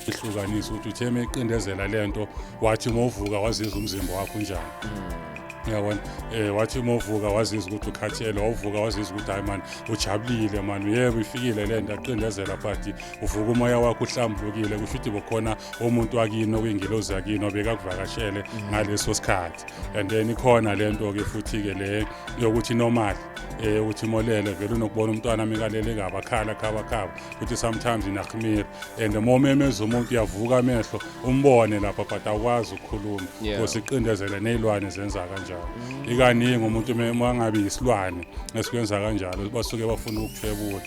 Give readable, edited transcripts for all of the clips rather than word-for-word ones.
Ihlukanisa ukuthi uthe meqindezela lento, wathi movuka wazizwa umzimba wakho unjani. Uyabona, wathi movuka wazizwa ukuthi ukhathele, wavuka wazizwa ukuthi hayi man, ujabulile man, yebo ifikile lento yaqindezela, but uvuka umoya wakho uhlambulukile, kusho ukuthi bokhona umuntu wakini okuyingilozi yakini obekakuvakashele ngaleso sikhathi. And then ikhona lento ke futhi ke le yokuthi normal, ukuthi molele vele unokubona umntwana mikalele kabi, akhala khaba khaba, futhi sometimes inahmir, and momemeza umuntu uyavuka amehlo umbone lapha, but awukwazi ukukhuluma. Kusiqindezele nezilwane zenza kanjalo. Ikaningi umuntu uma ngabe isilwane esikwenza kanjalo, basuke bafuna ukuthwebula.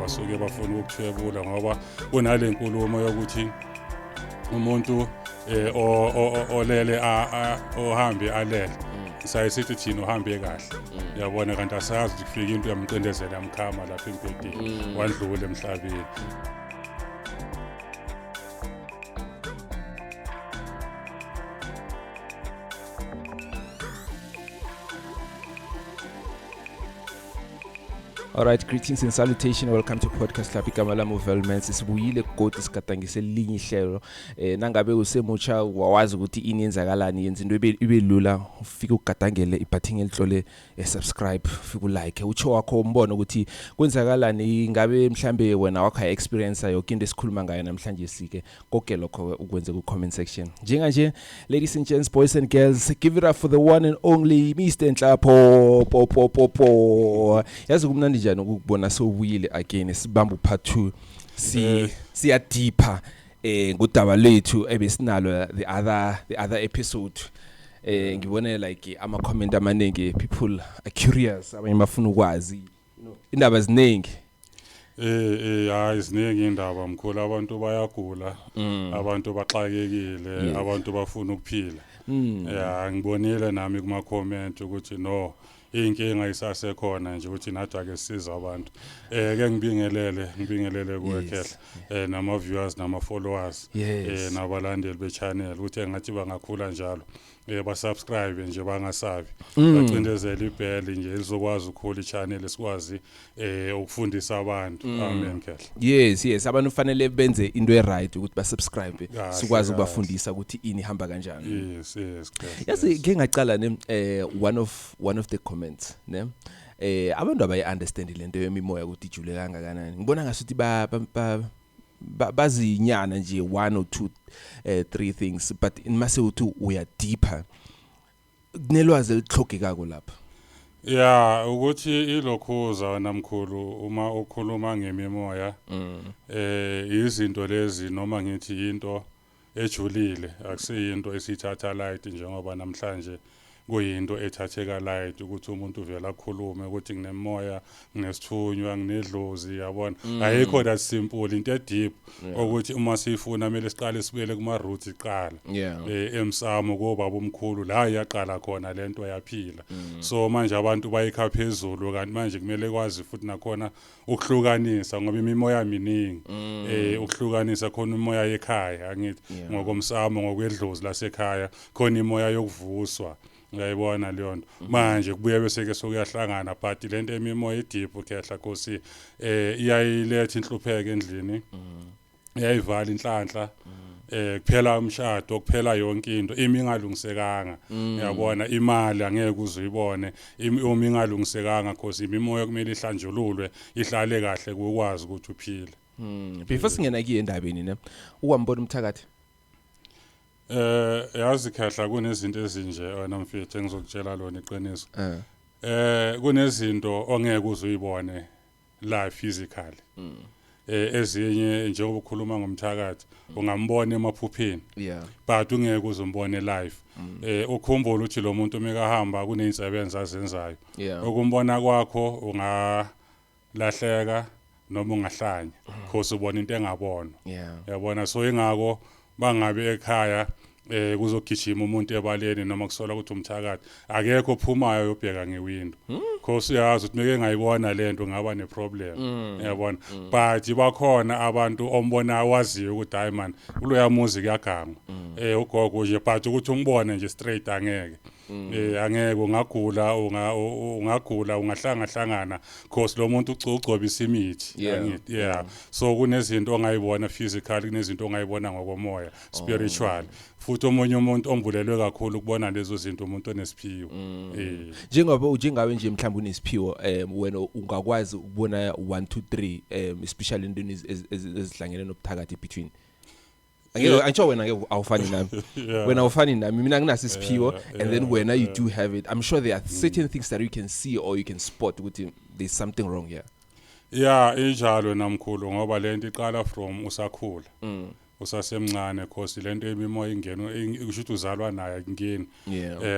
Basuke bafuna ukuthwebula ngoba kunale nkulumo yokuthi umuntu olele ohambe alele, saye sithi thina uhambe kahle, uyabona, kanti asazi ukuthi kufika into yamqindezela yamkhama lapha embhedeni, wandlula emhlabeni. All right, greetings and salutation. Welcome to Podcast Club. Igama lami uVelmans. Sibuyile godu sigadangise elinye ihlelo. Nangabe usemutsha wawazi ukuthi ini yenzakalani, yenza into ibe lula. Ufike ugadangele ibutton elihlole subscribe, ufike ulike. Utsho wakho umbono ukuthi kwenzakalani, ingabe mhlambe wena wakho experience yonke into esikhuluma ngayo namhlanje sike. Konke lokho ukwenze ku comment section. Njenganje, ladies and gents, boys and girls, give it up for the one and only Mr Nhlapho. Po po po po. Yazi kumnandi njani ukubona sowubuyile again, sibamba part 2. Siya deeper ngodaba lethu ebesinalo the other episode. Ngibone like ama comment amaningi, people are curious, abanye bafuna ukwazi, indaba ziningi. Hayi, ziningi indaba mkhulu, abantu bayagula, abantu baxakekile, abantu bafuna ukuphila. Ya, ngibonile nami kuma comment ukuthi no, inkinga isasekhona nje ukuthi nathi ake sisize abantu. Ke ngibingelele kuwe Khehla, nama viewers nama followers, nabalandeli be channel, ukuthi engathi bangakhula njalo, ba subscribe nje, bangasabi, bacindezele ibell nje lizokwazi ukukhula i-channel, sikwazi ukufundisa abantu. Amen, Khehla. Yes, abantu fanele benze into e-right ukuthi ba subscribe, sikwazi ukubafundisa ukuthi ini ihamba kanjani. Yes, Khehla. Yazi, ke ngacala ne one of the comments ne, abantu abayi understand lento yemimoya ukuthi ijule kangakanani. Ngibona ngasuthi ba bazinyana nje one or two, three things, but in mase uthi uya deeper, kunelwazi elihlogekako lapha. Ya, ukuthi ilokhuza wena mkhulu, uma ukhuluma ngemimoya, izinto lezi noma ngithi into ejulile, akusiyinto esithatha light njengoba namhlanje kuyinto ethatheka light ukuthi umuntu uvela akhulume ukuthi nginemoya, nginesithunywa, nginedlozi, yabona. Ayikho that simple, into e-deep ukuthi uma siyifuna kumele siqale sibuyele kuma roots iqala emsamo kobaba omkhulu la iyaqala khona lento yaphila. So manje abantu bayikha phezulu, kanti manje kumele kwazi futhi nakhona ukuhlukanisa ngoba imimoya miningi, ukuhlukanisa khona imoya yekhaya, angithi, ngokomsamo, ngokwedlozi lasekhaya, khona imoya yokuvuswa, uyayibona leyo nto. Manje kubuye bese ke sokuyahlangana, but lento emimoya i-deep, Khehla Nkosi, iyayiletha inhlupheko endlini, iyayivala inhlanhla, kuphela umshado, kuphela yonke into imi ingalungisekanga, uyabona. Imali angeke uze uyibone uma ingalungisekanga, cause imimoya kumele ihlanjululwe, ihlale kahle, ukwazi ukuthi uphile. Before singena kiye endabeni ne, uwambona umthakathi? Yazi Khehla, kunezinto ezinje wena mfethu engizokutshela lona iqiniso. Kunezinto ongeke uze uyibone live physically. Ezinye njengoba ukhuluma ngomthakathi, ungambona emaphupheni, but ungeke uze umbone live. Ukhumbule ukuthi lo muntu mekahamba kuneyinsebenzo azenzayo. Ukumbona kwakho ungalahleka noma ungahlanya, because ubona into engabonwa. Yabona, so ingako bangabe ekhaya kuzogijima umuntu ebaleni noma kusola ukuthi umthakathi, akekho ophumayo yobheka ngewindow, cause uyazi ukuthi meke ngayibona lento ngaba neproblem, uyabona. But bakhona abantu ombona waziyo ukuthi hayi man, kuloya muzi kuyagangwa, ugogo nje, but ukuthi umbone nje straight angeke. Angeke ungagula, ungagula, ungahlanga hlangana, cause lo muntu ugcobisa imithi. Angithi? Yeah, so kunezinto ongayibona physically, kunezinto ongayibona ngokomoya, spiritual. Futhi omunye umuntu ombulelwe kakhulu ukubona lezo zinto, umuntu onesiphiwo. Njengoba njengawe nje, mhlawumbe unesiphiwo, wena ungakwazi ukubona 1 2 3, especially entweni ezihlangene nobuthakathi between. Angeke angitsho wena ngeke, awufani nami. Wena awufani nami, mina nginaso isiphiwo and then wena you do have it. I'm sure there are certain things that you can see or you can spot ukuthi there's something wrong here. Yeah, injalo namkhulu, ngoba lento iqala from usakhula, usasemncane, cause lento emimoya ingena, kusho ukuthi uzalwa nayo, akungeni.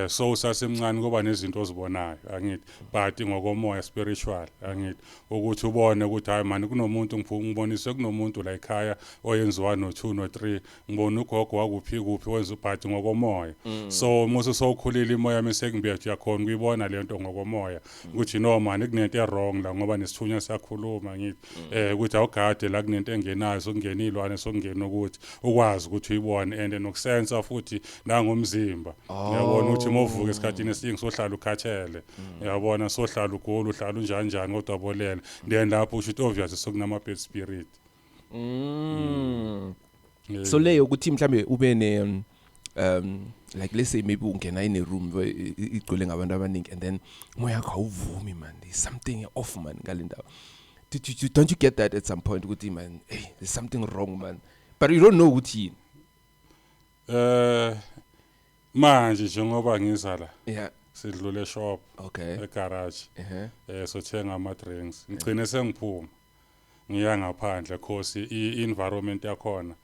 So usasemncane kuba nezinto ozibonayo, angithi? But ngokomoya, spiritual, angithi? Ukuthi ubone ukuthi hayi man, kunomuntu, ngibonise kunomuntu la ekhaya oyenziwa no 2 no 3, ngibona ugogo wakuphi kuphi wenza, but ngokomoya. So mase sowukhulile, imoya mesekumbethe, uyakhona ukuyibona lento ngokomoya ukuthi no man, kunento e-wrong la, ngoba nesithunywa siyakhuluma, ngithi ukuthi awugade la, kunento engenayo, sokungena ilwane, sokungena ukuthi ukwazi ukuthi uyibone and nokusensa futhi nangomzimba. Uyabona ukuthi uma uvuka esikhathini esiningi sohlala ukhathele, uyabona, sohlala ugula, uhlala unjani njani, kodwa bolele, then lapho usho ukuthi obvious sokunama bad spirit. So leyo ukuthi mhlambe ube ne like let's say maybe ungena in a room where igcwele ngabantu abaningi and then umoya wakho awuvumi man, there's something off man ngale ndawo. Did you, don't you get that at some point ukuthi man, hey, there's something wrong man, but you don't know ukuthi yini? Manje njengoba ngiza la, sidlule shop, egarage, sothenga ama drinks, ngigcine sengiphuma ngiya ngaphandle, cause i-environment yakhona,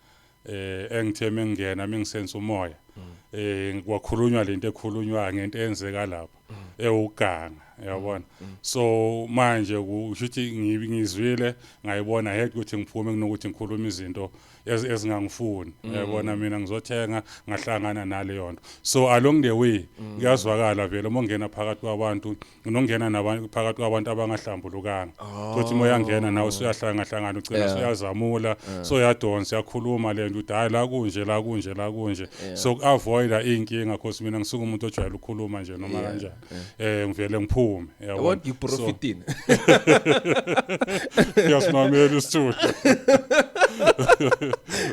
engithe mengena mingisensa umoya, kwakhulunywa lento ekhulunywa ngento eyenzeka lapha ewuganga, uyabona? So manje kusho ukuthi ngizwile, ngayibona head ukuthi ngiphume kunokuthi ngikhulume izinto ezingangifuni, uyabona? Mina ngizothenga, ngahlangana naleyo nto. So along the way kuyazwakala vele uma ungena phakathi kwabantu, unongena nabantu phakathi kwabantu abangahlambulukanga, futhi uma uyangena nawe usuyahlanga hlangana, ugcina suyazamula, soyadonsa, uyakhuluma lento ukuthi hayi, la kunje, la kunje, la kunje. So ku-avoida iy'nkinga, cause mina ngisuke umuntu ojwayele ukukhuluma nje noma kanjani, ngivele ngiphume, uyabona? Ngikuprofitini. Uyasimamela isithulu,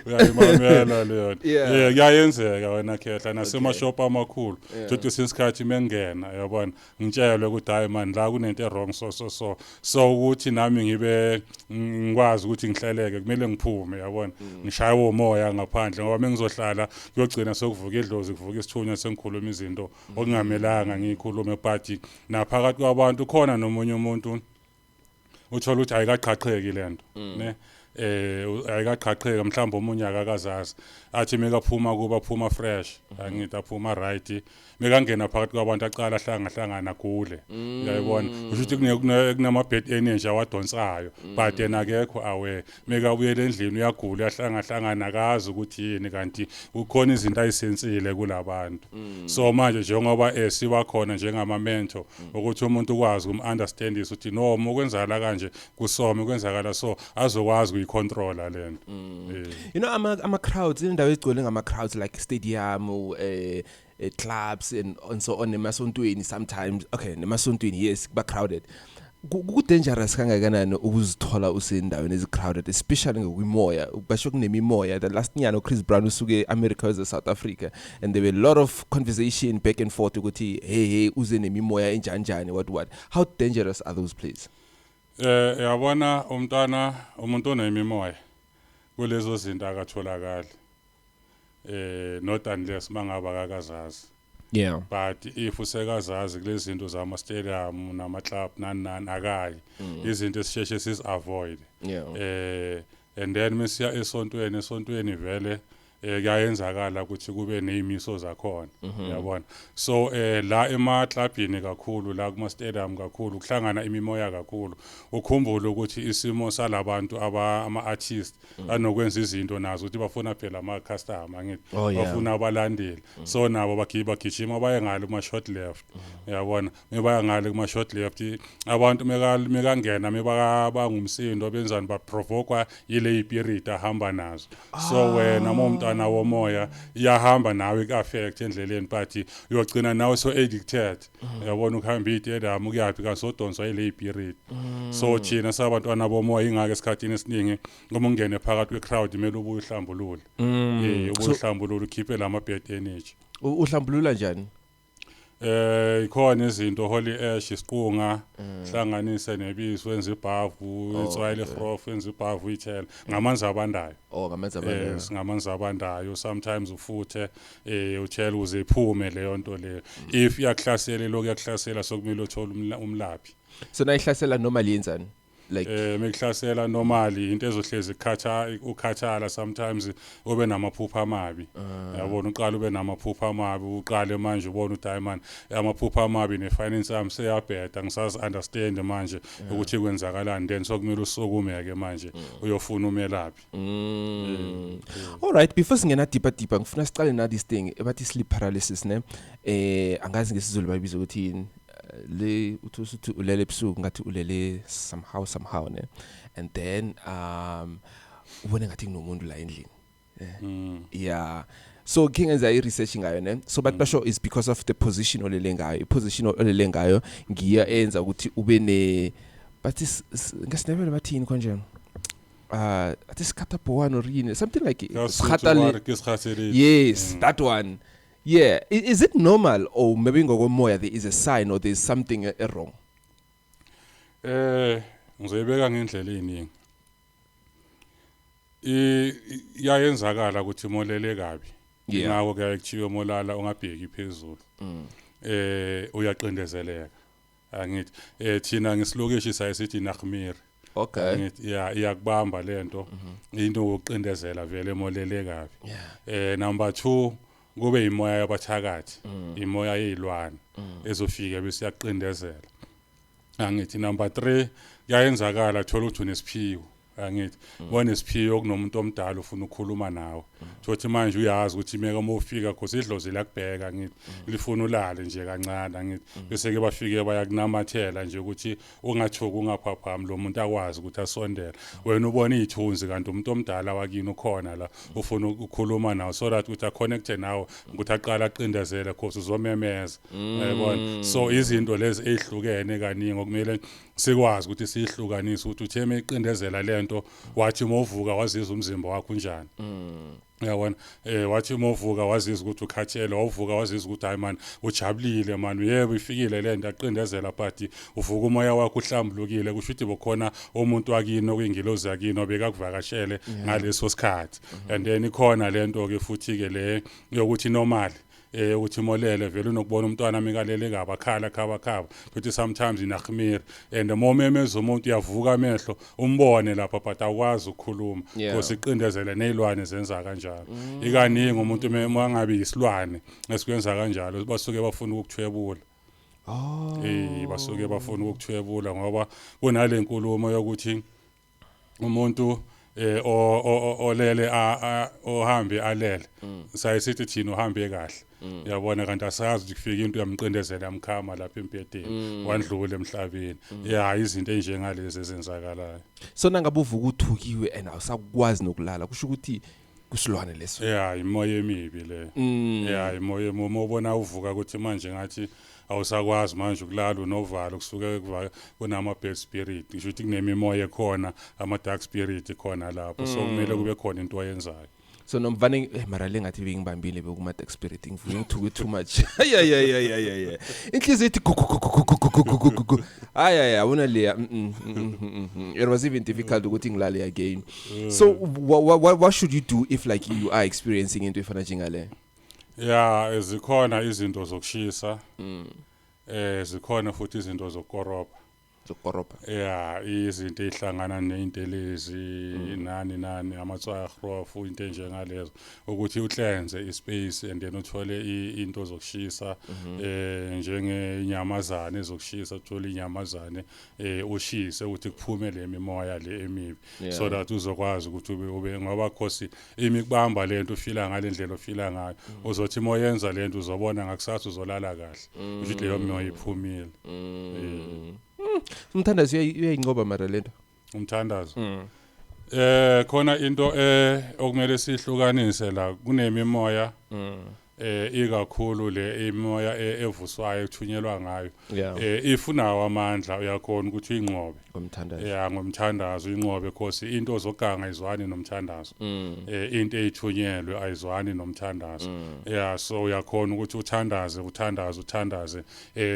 uyayimamela leyo nto. Yeah, kuyayenzeka wena khehla, nasemashop amakhulu. Futhi kwesinye isikhathi mengena, uyabona, ngitshelwe ukuthi hayi man, la kunento e-wrong, so so so so ukuthi nami ngibe ngikwazi ukuthi ngihleleke, kumele ngiphume, uyabona, ngishaye umoya ngaphandle, ngoba mengizohlala kuyogcina sokuvuka idlozi, kuvuka isithunywa, sengikhuluma izinto okungamelanga ngiyikhulume. But naphakathi kwabantu khona nomunye umuntu uthola ukuthi ayikaqhaqheki lento, ne ayikaqhaqheki, mhlawumbe omunye akakazazi, athi mekaphuma kuba phuma fresh, angithi, aphuma right, mekangena phakathi kwabantu aqala hlanga hlangana gule, uyayibona? Kusho ukuthi kunama bad energy awadonsayo, but yena akekho aware. Mekabuyela endlini uyagula, uyahlanga hlangana, akazi ukuthi yini, kanti kukhona izinto ayisensile kulabantu. So manje njengoba siba khona njengama mentor ukuthi umuntu ukwazi ukum-understandisa ukuthi no, uma kwenzakala kanje kusome, kwenzakala so, azokwazi ukuyicontrola lento. You know, ama crowds, indawo ezigcwele ngama crowds like stadium, clubs and so on, emasontweni sometimes. Okay, nemasontweni, yes, kuba crowded. Ku dangerous kangakanani ukuzithola usendaweni ezi crowded, especially ngokwimoya? Basho kunemimoya. The last nyana Chris Brown usuke eAmerica weze South Africa and there were a lot of conversation back and forth ukuthi hey, hey, uze nemimoya enjanjani, what. How dangerous are those places? Yabona umntwana, umuntu onemimoya kulezo zinto akatholakali, not unless mangaba akakazazi. But if usekazazi kulezi zinto zama stadium nama club nani nani, akayi, izinto esisheshe sizi avoid. And then mesiya esontweni, esontweni vele kuyayenzakala ukuthi kube nezimiso zakhona, uyabona? So la emaklabhini kakhulu, la kuma stadium kakhulu, kuhlangana imimoya kakhulu. Ukhumbule ukuthi isimo salabantu aba ama artists anokwenza izinto nazo ukuthi bafuna phela ama customer, angithi? Oh, yeah. Bafuna abalandeli, so nabo bagijima baye ngale kuma short left, uyabona? Mebaya ngale kuma short left, abantu mekangena mebaka bangumsindo, benzani, baprovoka yile spirit ahamba nazo. So wena uma umntana Sawumntwana womoya, iyahamba nawe iku-affect endleleni, but uyogcina nawe so addicted, uyabona, ukuhamba iy'tedium ukuyaphi, kanti sodonswa yile spirit. So thina sabantwana bomoya, ingako esikhathini esiningi uma ungene phakathi kwe-crowd kumele ubuye uhlambulule, ubuye uhlambulule, ukhiphe lama bad energy. Uhlambulula njani? Ikhona izinto, holy ash, isiqunga, hlanganise nebisi, wenza ibhavu, itswayi lehrof, wenza ibhavu, uyithele ngamanzi abandayo. Oh, ngamanzi abandayo. Yes, ngamanzi abandayo. Sometimes ufuthe, uthele ukuze iphume leyo nto leyo. If iyakuhlasela, lokhu iyakuhlasela, sokumele uthole umlaphi. So nayihlasela normally yenzani, like? Mekuhlasela normally, into ezohlezi ikhatha, ukhathala, sometimes ube namaphupho amabi, yabona, uqala ube namaphupho amabi, uqale manje ubone ukuthi hayi man, amaphupho amabi, ne-finance yami seyabheda, ngisazi understand manje ukuthi kwenzakalani. Then sokumele usukume ke manje uyofuna umelaphi. All right, before singena deeper deeper, ngifuna siqale na this thing ebathi sleep paralysis, ne? Angazi ngesiZulu bayibiza ukuthi yini. Le uthi usuthi ulele ebusuku, ngathi ulele somehow, ne, and then ubone ngathi kunomuntu la endlini. Yeah, so khe ngenza i-research ngayo, ne. So but basho is because of the position olele ngayo. I-position olele ngayo ngiyo eyenza ukuthi ube ne, bathi ngesiNdebele bathini konje, athi sikhatabhowane or yini, something like sikhatale. Ke sikhathelile. Yes, that one, yeah. Is it normal, or maybe ngokomoya there is a sign or there's something wrong? Ngizoyibeka ngendlela eziningi. Iyayenzakala ukuthi molele kabi. Ingakho kuyaye kuthiwe molala ungabheki phezulu. Uyaqindezeleka. Angithi thina ngesilokishi sayisithi nakhmir. Angithi ya, iyakubamba lento. Into yokuqindezela vele molele kabi. Number 2, kube imoya yabathakathi, imoya yezilwane ezofika bese iyaqindezela. Angithi number 3, kuyayenzakala thola ukuthi unesiphiwo, angithi bonesiphiwo kunomuntu omdala ufuna ukukhuluma nawe, thothi manje uyazi ukuthi meka uma ufika khosi idlozi lakubheka, angithi lifuna ulale nje kancane, angithi bese ke bafike bayakunamathela nje ukuthi ungathuki, ungaphaphami, lo muntu akwazi ukuthi asondele. Wena ubona izithunzi, kanti umuntu omdala wakini ukhona la, ufuna ukukhuluma nawe, so that ukuthi aconnecte nawe, ukuthi aqala aqindezele khosi uzomemeza, uyayibona. So izinto lezi ezihlukene kaningi okumele sikwazi ukuthi sihlukanise, ukuthi uthe meyiqindezela lento, wathi uma uvuka wazizwa umzimba wakho unjani, uyabona. Wathi uma uvuka wazizwa ukuthi ukhathele, wawuvuka wazizwa ukuthi hayi man, ujabulile man, yebo, ifikile lento aqindezela, but uvuka umoya wakho uhlambulukile, kusho ukuthi bokhona umuntu wakini okuyingilozi yakini obekakuvakashele ngaleso sikhathi. And then ikhona lento ke futhi ke le yokuthi normal ukuthi molele vele unokubona umntwana mikalele kabi, akhala khaba khaba, futhi sometimes inahmir, and momemeza umuntu uyavuka amehlo, umbone lapha, but awukwazi ukukhuluma because iqindezele. Nezilwane zenza kanjalo ikaningi. Umuntu uma ngabe isilwane esikwenza kanjalo, basuke bafuna ukukuthwebula. Basuke bafuna ukukuthwebula, ngoba kunale nkulumo yokuthi umuntu olele ohambe alele, sayisithi thina uhambe kahle, uyabona, kanti asazi ukuthi kufika into yamqindezela, yamkhama lapha empedeni, wandlula emhlabeni. Ya, izinto enjengalezi ezenzakalayo. So nangabe uvuka uthukiwe and awusakwazi nokulala, kusho ukuthi kusilwane leso? Ya, imoya emibi le. Ya, imoya emibi. Uma ubona uvuka ukuthi manje ngathi awusakwazi manje ukulala, unovalo, kusuke kunama bad spirit, ngisho ukuthi kunemimoya ekhona, ama dark spirit khona lapho, so kumele kube khona into oyenzayo. So nomvane mara le ngathi bengibambile bekuma dark spirit, ngivuke ngithuke too much. Ay ay ay ay ay ay, inhliziyo ithi gu gu gu gu gu gu gu gu gu gu. Ay ay, yabona leya, it was even difficult ukuthi ngilale again. So what should you do if like you are experiencing into efana njengale? Ya, zikhona izinto zokushisa, zikhona futhi izinto zokukoropa. Zokukoropa? Ya, izinto ezihlangana ney'ntelezi, nani nani, amatswayi, into enjengalezo, ukuthi uhlenze ispace and then uthole into zokushisa, njengenyamazane ezokushisa, uthole inyamazane, ushise ukuthi kuphume le mimoya le emibi, so that uzokwazi ukuthi ube ngoba khosi imikubamba lento ufila ngale ndlela ofila ngayo, uzothi uma uyenza lento uzobona ngakusasa uzolala kahle, kusho ukuthi leyo mimoya iphumile. Umthandazo uyayinqoba mara lento? Umthandazo? Khona into okumele sihlukanise la, kunemimoya ikakhulu le imimoya evuswayo, ethunyelwa ngayo. If unawo amandla, uyakhona ukuthi uyinqobe. Ngomthandazo. Ya, ngomthandazo uyinqobe, cause into zoganga ayizwani nomthandazo. Into eyithunyelwe ayizwani nomthandazo. Yeah, so uyakhona ukuthi uthandaze, uthandaze, uthandaze,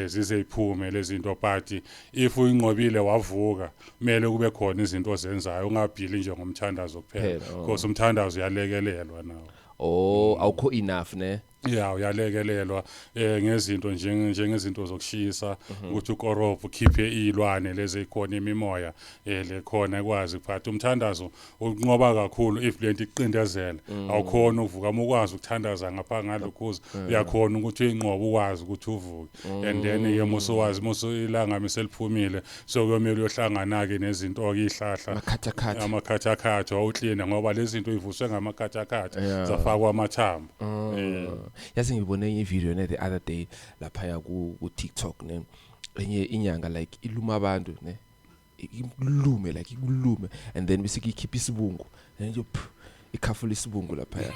zize iphume lezi zinto, but if uyinqobile wavuka, kumele kube khona izinto ozenzayo, ungabhili nje ngomthandazo kuphela. Kuphela, oh. Because umthandazo uyalekelelwa nawo. Oh, awukho enough, ne? Ya, uyalekelelwa ngezinto njengezinto zokushisa, ukuthi ukorobho ukhiphe izilwane lezi ezikhona, imimoya lekhona ekwazi, but umthandazo unqoba kakhulu if lento iqindezela, awukhona ukuvuka. Uma ukwazi ukuthandaza ngapha ngalokhuza, uyakhona ukuthi uyinqobe, ukwazi ukuthi uvuke, and then ke musuwazi musu ilanga miseliphumile, so kuyomele uyohlangana ke nezinto ke, ihlahla. Amakhathakhatha. Amakhathakhatha awukline, ngoba lezi zinto ivuswe ngamakhathakhatha, zafakwa amathambo. Yazi, ngibone enye ivideo, ne, the other day laphaya ku TikTok, ne, enye inyanga like iluma abantu, ne, ikulume, like ikulume, and then bese ikhipha isibungu, then nje phu, ikhafula isibungu laphaya.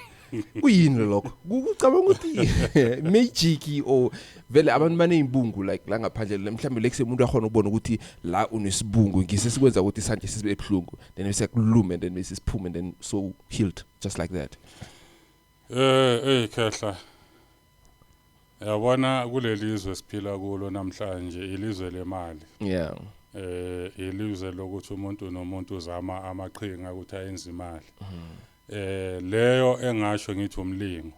Kuyini lokho? Kucabanga ukuthi magic or vele abantu baneyibungu like la ngaphandle, mhlawumbe lekuse umuntu akhona ukubona ukuthi la unesibungu, ngise sikwenza ukuthi isandla sibe ebuhlungu, then bese kulume and then bese siphume and then so healed just like that. Khehla. Yabona, kulelizwe siphila kulo namhlanje, ilizwe lemali. Ilizwe lokuthi umuntu nomuntu uzama amaqhinga ukuthi ayenze imali. Leyo engasho ngithi umlingo.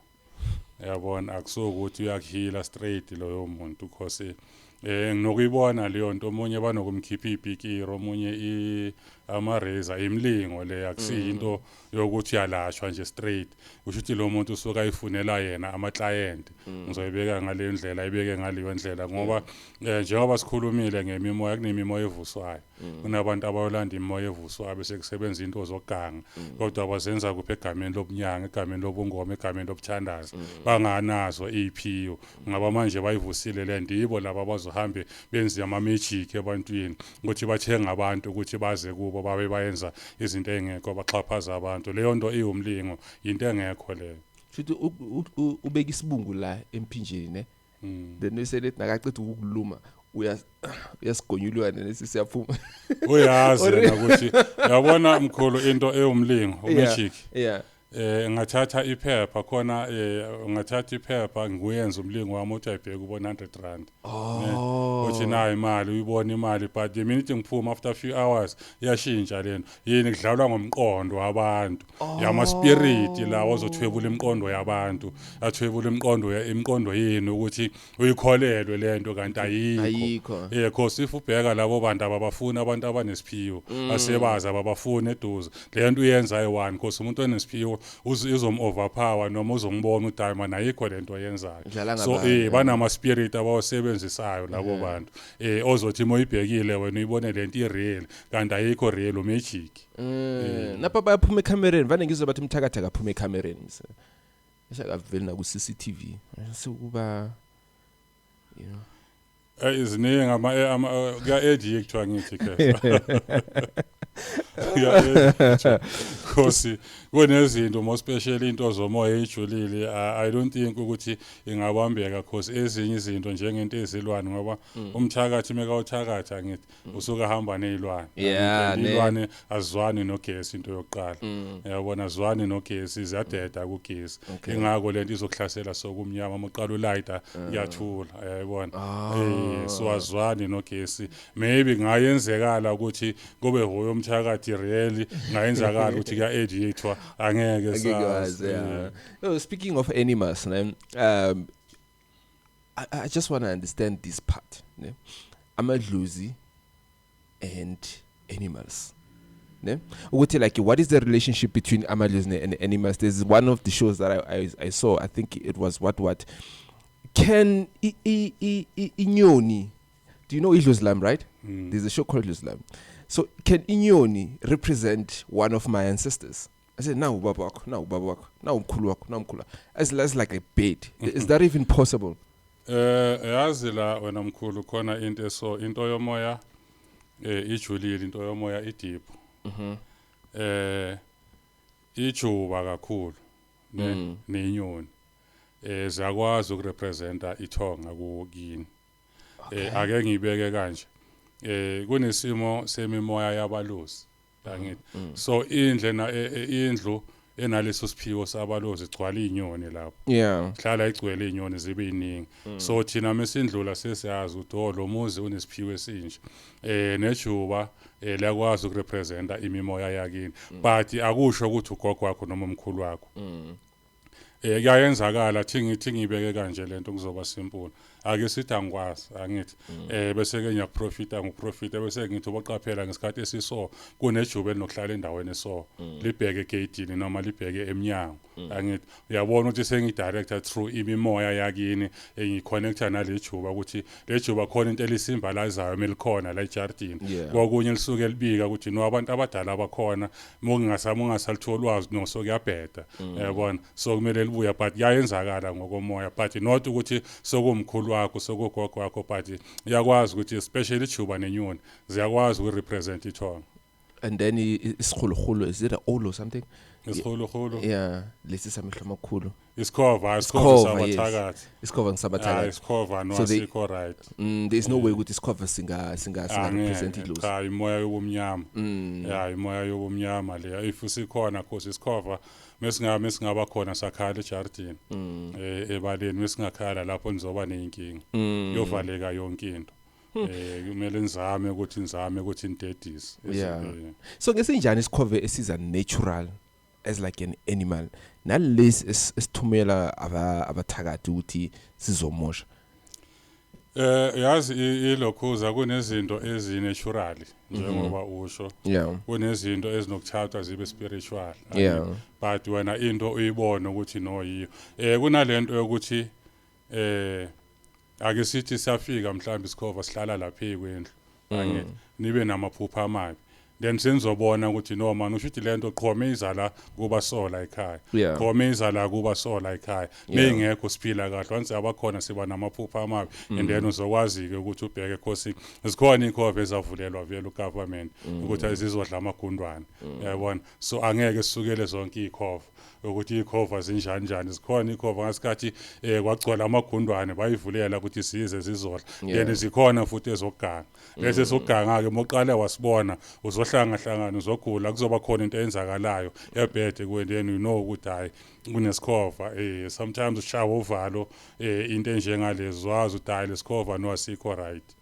Yabona, akusukuthi uyakuheala straight loyo muntu, because nginokuyibona leyo nto, omunye banokumkhipha ipikiri, omunye ama-razor, imlingo le, akusiyinto yokuthi uyalashwa nje straight. Kusho ukuthi lo muntu usuke ayifunela yena ama-client, ngizoyibeka ngale ndlela, ayibeke ngaleyo ndlela, ngoba njengoba sikhulumile ngemimoya, kunemimoya evuswayo, kunabantu abayolanda imimoya evuswayo, bese kusebenza into zokuganga, kodwa bazenza kuphi? Egameni lobunyanga, egameni lobungoma, egameni lobuthandazi, banganazo iy'phiwo, ngaba manje bayivusile le nto, yibo laba abazohambe benze ama-magic ebantwini, ukuthi bathenga abantu ukuthi baze kubo, babe bayenza izinto ey'ngekho, baxhaphaza abantu. Leyo nto iwumlingo, into engekho leyo. Shuthi ubeka isibungu la emphinjeni, ne, then bese lethi nakaceda ukukuluma, uyasigonyulwa nesi siyaphuma. Uyazi yena ukuthi, yabona mkhulu, into ewumlingo, umagic, ngathatha iphepha khona, ngathatha iphepha, ngikuyenza umlingo wami, uthi ayibheke ubona R100. Oh. Uthi nayo imali, uyibona imali, but the minute ngiphuma, after a few hours iyashintsha lento. Yini? Kudlalwa ngomqondo wabantu, yama spirit lawo ozothwebula imiqondo yabantu, athwebula imiqondo yenu ukuthi uyikholelwe lento kanti ayikho. Ayikho. Cause if ubheka labo bantu, ababafuni abantu abanesiphiwo, asebazi, ababafuni eduze. Le nto uyenza ayi-one, cause umuntu onesiphiwo izom overpower noma uzongibona ukuthi hayi man, ayikho lento oyenzayo. Dlala So ngabantu, banama spirit abawasebenzisayo labo bantu, ozothi uma uyibhekile wena uyibone lento i-real, kanti ayikho real, umagic. Napha bayaphuma ekhamereni, vane ngizwe bathi umthakathi akaphuma ekhamereni, bese akaveli naku CCTV sekuba Iziningi ama kuya-addictwa, ngithi ke kuya-addictwa, cause kunezinto, more especially into zomoya ejulile, I don't think ukuthi ingabambeka, cause ezinye izinto njengento ezilwane, ngoba umthakathi mekawuthakatha, ngithi usuke ahamba nezilwane. Yeah, And ne. izilwane azizwani nogesi, into yokuqala, yabona, azizwani nogesi, ziyadeda kugesi. Ingakho lento izokuhlasela sokumnyama, uma uqala ulayita kuyathula, yayibona. So azwani nogesi. Maybe kungayenzekala ukuthi kube hoyo umthakathi really, kungayenzakala ukuthi kuya-addictwa, angeke Angeke sazi. wazi, yeah. Oh, speaking of animals, ne, I just want to understand this part, ne? Amadlozi and animals, ne? Ukuthi like, what is the relationship between amadlozi and animals? There's one of the shows that I saw, I think it was what can inyoni, do you know idlozi lam, right? Mm. There's a show called Idlozi Lam. So can inyoni represent one of my ancestors? I said, now ubaba wakho, now ubaba wakho, now umkhulu wakho, now umkhulu wakho. As like a bird. Is that even possible? Yazi la wena mkhulu, khona into, eso into yomoya ijulile, into yomoya ideep. Ijuba kakhulu ne nenyoni ziyakwazi ukurepresenta ithonga kini. Ake ngibeke kanje, kunesimo semimoya yabalozi angithi, so indle na indlu enaleso siphiwo sabalozi igcwala inyoni lapho, hlala igcwele inyoni zibe iningi. So thina mesindlula sesiyazi ukuthi oh, lo muzi unesiphiwo esinje. Nejuba liyakwazi ukurepresenta imimoya yakini, but akusho ukuthi ugogo wakho noma umkhulu wakho. Kuyayenzakala, thi ngithi ngibeke kanje lento kuzoba simple. Ake sithi angikwazi angithi, bese ke ngiyaprofita, ngikuprofita, bese ngithi ubaqaphela ngesikhathi esiso kunejuba elinokuhlala endaweni eso, libheke egate noma libheke eminyango angithi. Uyabona ukuthi sengidirector through imimoya yakini, engiconnecta nale juba ukuthi le juba khona into elisymbolizayo melikhona la ejardini. Kokunye lisuke libika ukuthi no, abantu abadala abakhona, mongingasami ungasalithola ulwazi, no, so kuyabheda, uyabona. So kumele libuya, but kuyayenzakala ngokomoya, but not ukuthi sokumkhulu wakho, sokugogo wakho, but iyakwazi ukuthi especially ijuba nenyoni ziyakwazi ukurepresent ithonga. And then isikhulukhulu, is it a owl or something? Isikhulukhulu? Yeah, lesi samehlo amakhulu. Isikhova, isikhova. Isikhova, yes. Sabathakathi. Isikhova ngisabathakathi. Isikhova no. So Asikho right. There is no way ukuthi isikhova singa represent idlozi. Cha, imoya yobumnyama. Ya, imoya yobumnyama leya. If sikhona khosi isikhova, mesingaba khona sakhala ejardini, ebaleni, mesingakhala lapho nizoba neyinkinga, yovaleka yonke into. Kumele nizame ukuthi nidedise. So ngesinjani isikhove esiza natural as like an animal, nalesi esithumela abathakathi ukuthi sizomosha? Yazi ilokhuza kunezinto ezinatural njengoba usho. Kunezinto ezinokuthathwa zibe spiritual. But wena into uyibone ukuthi no, yiyo. Kunalento yokuthi ake sithi siyafika mhlawumbe isikhova sihlala lapha kwendlu angithi, nibe namaphupha amabi, then senizobona ukuthi no man, usho ukuthi lento qhome iza la kuba sola ekhaya, qhome iza la kuba sola ekhaya. Meyingekho siphila kahle, once abakhona siba namaphupha amabi, and then uzokwazi ke ukuthi ubheke khosi zikhona ikhova ezavulelwa vele ugovernment ukuthi azizodla amagundwane, uyabona. So angeke sisukele zonke ikhova ukuthi ikhova zinjani njani. Zikhona ikhova ngasikhathi kwagcwala amagundwane, bayivulela ukuthi size zizodla. Then zikhona futhi ezokuganga. Lesi esokuganga ke, moqale wasibona uzohlanga hlangana, uzogula, kuzoba khona into eyenzakalayo ebhede kuwe, then you know ukuthi hayi, kunesikhova. Sometimes ushaya uvalo, into enjengalezo, wazi ukuthi hayi, lesikhova no, asikho right.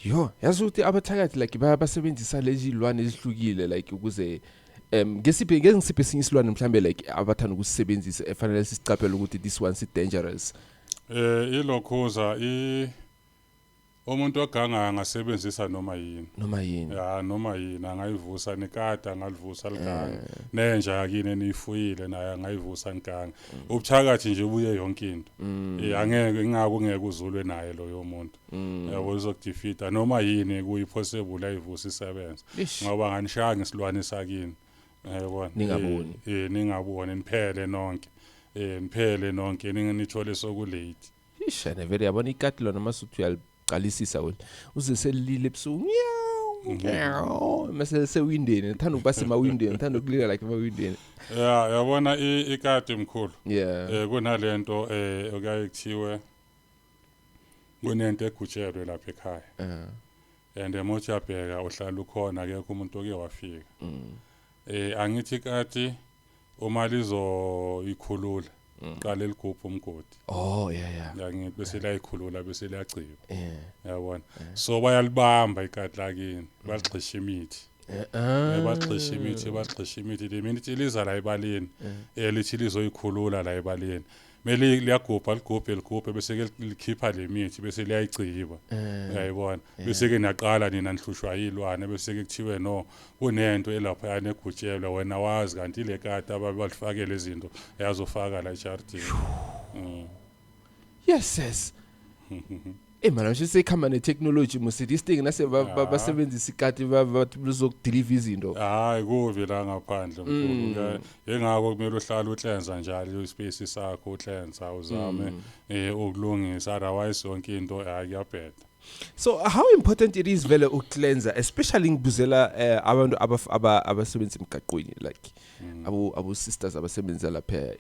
Yo, yazi ukuthi abathakathi like basebenzisa lezi zilwane ezihlukile like ukuze ngesiphi, ngeke ngisiphe esinye isilwane mhlambe like abathanda ukusisebenzisa efanele sisicaphele ukuthi this one is dangerous? Ilokhuza i umuntu oganga angasebenzisa noma yini. Noma yini? Ya, noma yini angayivusa, nekati angalivusa liganga, nenja yakini eniyifuyile naye angayivusa liganga. Ubuthakathi nje buye yonke into. Angeke ingako ngeke uzulwe naye loyo muntu, yabo, uzokudefeata noma yini kuyi-possible ayivusa isebenze. Ish. Ngoba nganishaya ngesilwane sakini, yabona. Ningaboni. Ningaboni, niphele nonke, niphele nonke, nithole sokulate. Ish, and vele yabona ikati lona masuthi uyaliqalisisa wena uze selilile ebusuku, meow meow, mase sewindeni, ngithanda ukuba semawindeni, ngithanda ukulila like emawindeni. Ya, yabona ikati mkhulu, kunalento okuyaye kuthiwe kunento egutshelwe lapha ekhaya, and emothi uyabheka uhlala ukhona, akekho umuntu oke wafika. Angithi ikati uma lizoyikhulula qala ligubha umgodi. Oh yeah. Angithi bese liyayikhulula, bese liyagciba. Yabona, so bayalibamba ikati lakini, baligxisha imithi. Bagxisha imithi, bagxisha imithi. Le minute liza la ebaleni, lithi lizoyikhulula la ebaleni, mele liyagubha, ligubhe, ligubhe, bese ke likhipha le mithi, bese liyayigciba, uyayibona. Bese ke niyaqala nina nihlushwa yilwane, bese ke kuthiwe no, kunento elapha yanegutshelwa, wena wazi kanti ile kati ababalifakele izinto yazofaka la ejardini. Yes. Eh mana nje sekhamba ne-technology musi, this thing nase basebenzisa ikati bathi lizokudeliver izinto. Hayi, kubi la ngaphandle mkhulu. Engako kumele uhlale uhlenza njalo ispace sakho, uhlenza, uzame ukulungisa, otherwise yonke into hayi, kuyabheda. So how important it is vele ukucleansa, especially ngibuzela abantu abasebenza emgaqweni, like abo sisters abasebenza lapha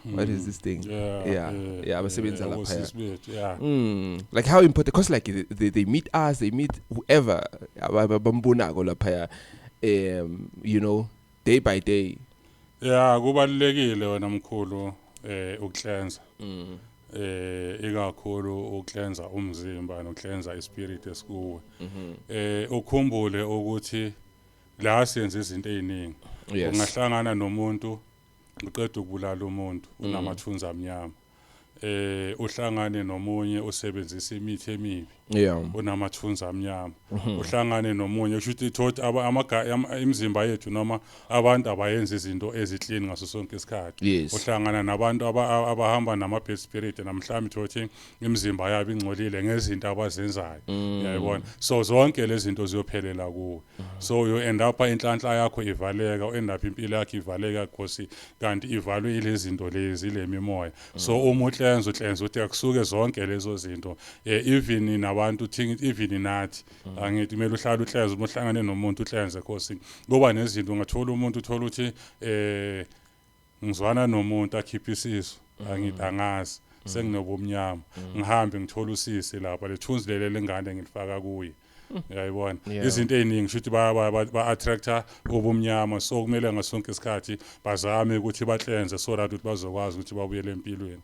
what is this thing? Yeah, abasebenza lapha. Osisi bethu, yeah. Like how important, because like they meet us, they meet whoever abambonako lapha, day by day. Yeah, kubalulekile wena mkhulu ukucleansa. Ikakhulu ukucleansa umzimba nokucleansa ispirit esikuwe. Ukhumbule ukuthi la senze izinto eziningi. Ungahlangana nomuntu uqeda ukubulala umuntu unamathunzi amnyama. Uhlangane nomunye usebenzisa imithi emibi unamathunzi amnyama. Uhlangane nomunye, kusho ukuthi thothi imizimba yethu noma abantu abayenza izinto eziclean ngaso sonke isikhathi. Uhlangana nabantu abahamba nama bad spirit, namhlanje thothi imizimba yabo ingcolile ngezinto abazenzayo, uyayibona? So zonke lezi zinto ziyophelela kuwe, so you end up inhlanhla yakho ivaleka, u end up impilo yakho ivaleka, khosi kanti ivalwe ilezi zinto lezi, ile mimoya. So uma uhlenza, uhlenza ukuthi akusuke zonke lezo zinto, even nabantu think, even nathi, angithi kumele uhlale uhlenze. Uma uhlangane nomuntu uhlenze, khosi kuba nezinto ungathola umuntu, uthola ukuthi ngizwana nomuntu akhipha isisu, angithi angazi senginobumnyama, ngihambe ngithola usisi lapha, lethunzi leli lengane ngilifaka kuye, uyayibona? Izinto eziningi shuthi ba attracta ubumnyama, so kumele ngasonke isikhathi bazame ukuthi bahlenze so that ukuthi bazokwazi ukuthi babuyele empilweni.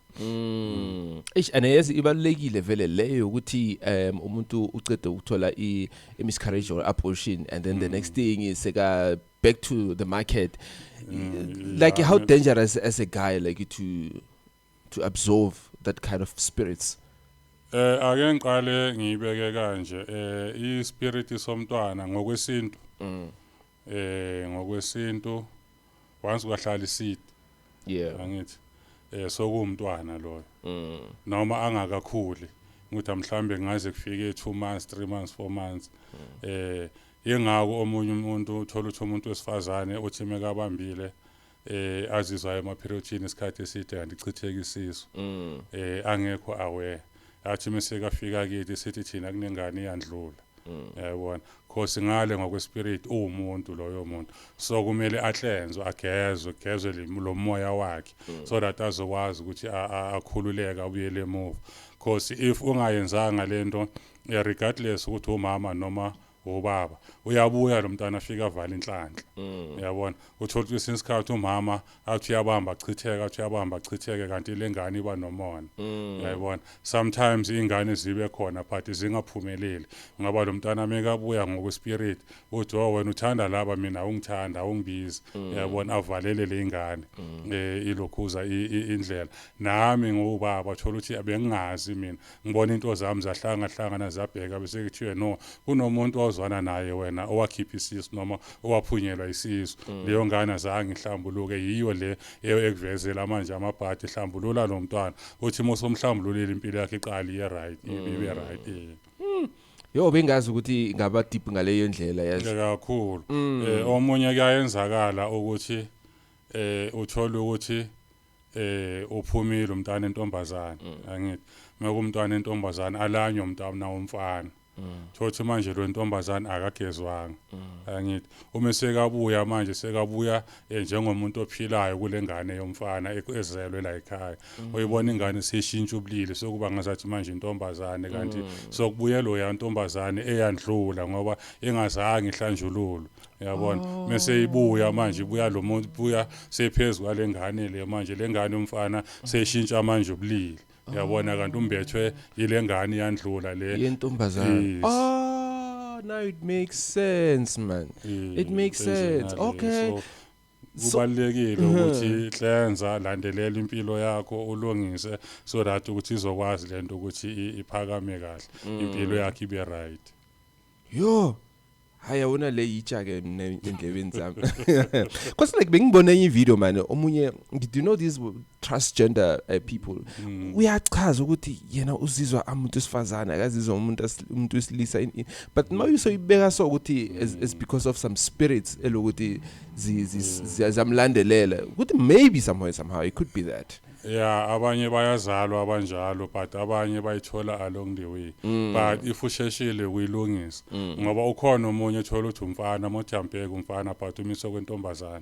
Eish, and yazi ibalulekile vele leyo ukuthi umuntu ucede ukuthola i miscarriage or abortion and then the next thing is seka back to the market. Like how dangerous as a guy, like to absorb that kind of spirits. Ake ngiqale ngiyibeke kanje, ispirit somntwana ngokwesintu, ngokwesintu once kwahlala iseed, angithi sokuwumntwana loyo noma angakakhuli, ukuthi mhlambe ngaze kufike 2 months, 3 months, 4 months. Ingako omunye umuntu uthola ukuthi umuntu wesifazane uthi mekabambile azizwa ema-periodini isikhathi eside kanti ichitheka isisu, angekho aware, athi mase kafika kithi sithi thina kunengane iyandlula, yayibona? Khosi ngale ngokwespirit uwumuntu loyo muntu, so kumele ahlenzwe, agezwe, gezwe lo moya wakhe so that azokwazi ukuthi akhululeke, abuyele emuva. Cause if ungayenzanga lento, regardless ukuthi umama noma ubaba, uyabuya lo mntwana afika avala inhlanhla, uyabona? Uthola ukuthi kwesinye isikhathi umama athi uyabamba achitheke, athi uyabamba achitheke, kanti le ngane iba nomona, uyayibona? Sometimes ingane zibe khona but zingaphumeleli ngoba lo mntwana mekabuya ngokwespirit uthi, "Oh, wena uthanda laba, mina ungithanda awungibizi," uyabona? Avalele le ingane ilokhuza indlela. Nami ngubaba thola ukuthi bengingazi mina, ngibona into zami zahlanga hlangana zabheka, bese kuthiwe no, kunomuntu ozwana naye wena owakhipha isisu noma owaphunyelwa isisu, leyo ngane azange ihlambuluke, yiyo le ekuvezela manje amabhadi, hlambulula lo mntwana. Uthi mosomhlambululile impilo yakhe iqala iye right, ibe right. Yo, bengazi ukuthi ingaba deep ngaleyo ndlela, yazi. Kakhulu. Omunye kuyayenzakala ukuthi uthola ukuthi uphumile umntana entombazana, angithi mekumntwana entombazana alanywe umntana womfana, thothi manje lo ntombazana akagezwanga, angithi uma sekabuya manje sekabuya njengomuntu ophilayo kule ngane yomfana ezelwe la ekhaya. Uyibona ingane seyishintsha ubulili, sokuba ngazathi manje intombazane, kanti sokubuye lo yantombazane eyandlula ngoba ingazange ihlanjululwe, uyabona? Mase ibuya manje, ibuya lo muntu buya sephezulu kwale ngane le, manje le ngane umfana seyishintsha manje ubulili, uyabona? Kanti umbethwe yile ngane yandlula le. Yentombazane. Yes. Ah, now it makes sense, man. It makes sense. Okay. So, kubalulekile ukuthi hlenza, landelela impilo yakho, ulungise so that ukuthi izokwazi lento ukuthi iphakame kahle, impilo yakho ibe right. Yo. Hayi, yabona le yitsha ke mina endlebeni zami. Cause like bengibone enye video, man, omunye, do you know these transgender people? Uyachaza ukuthi yena uzizwa amuntu wesifazane, akazizwa umuntu wesilisa, but mawusoyibeka so ukuthi is because of some spirits elokuthi ziyamlandelela, ukuthi maybe somewhere somehow it could be that. Yeah, abanye bayazalwa abanjalo, but abanye bayithola along the way. But if usheshile uyilungisa, ngoba ukhona omunye ethola ukuthi umfana mojampeka umfana, but umiswe kwentombazana,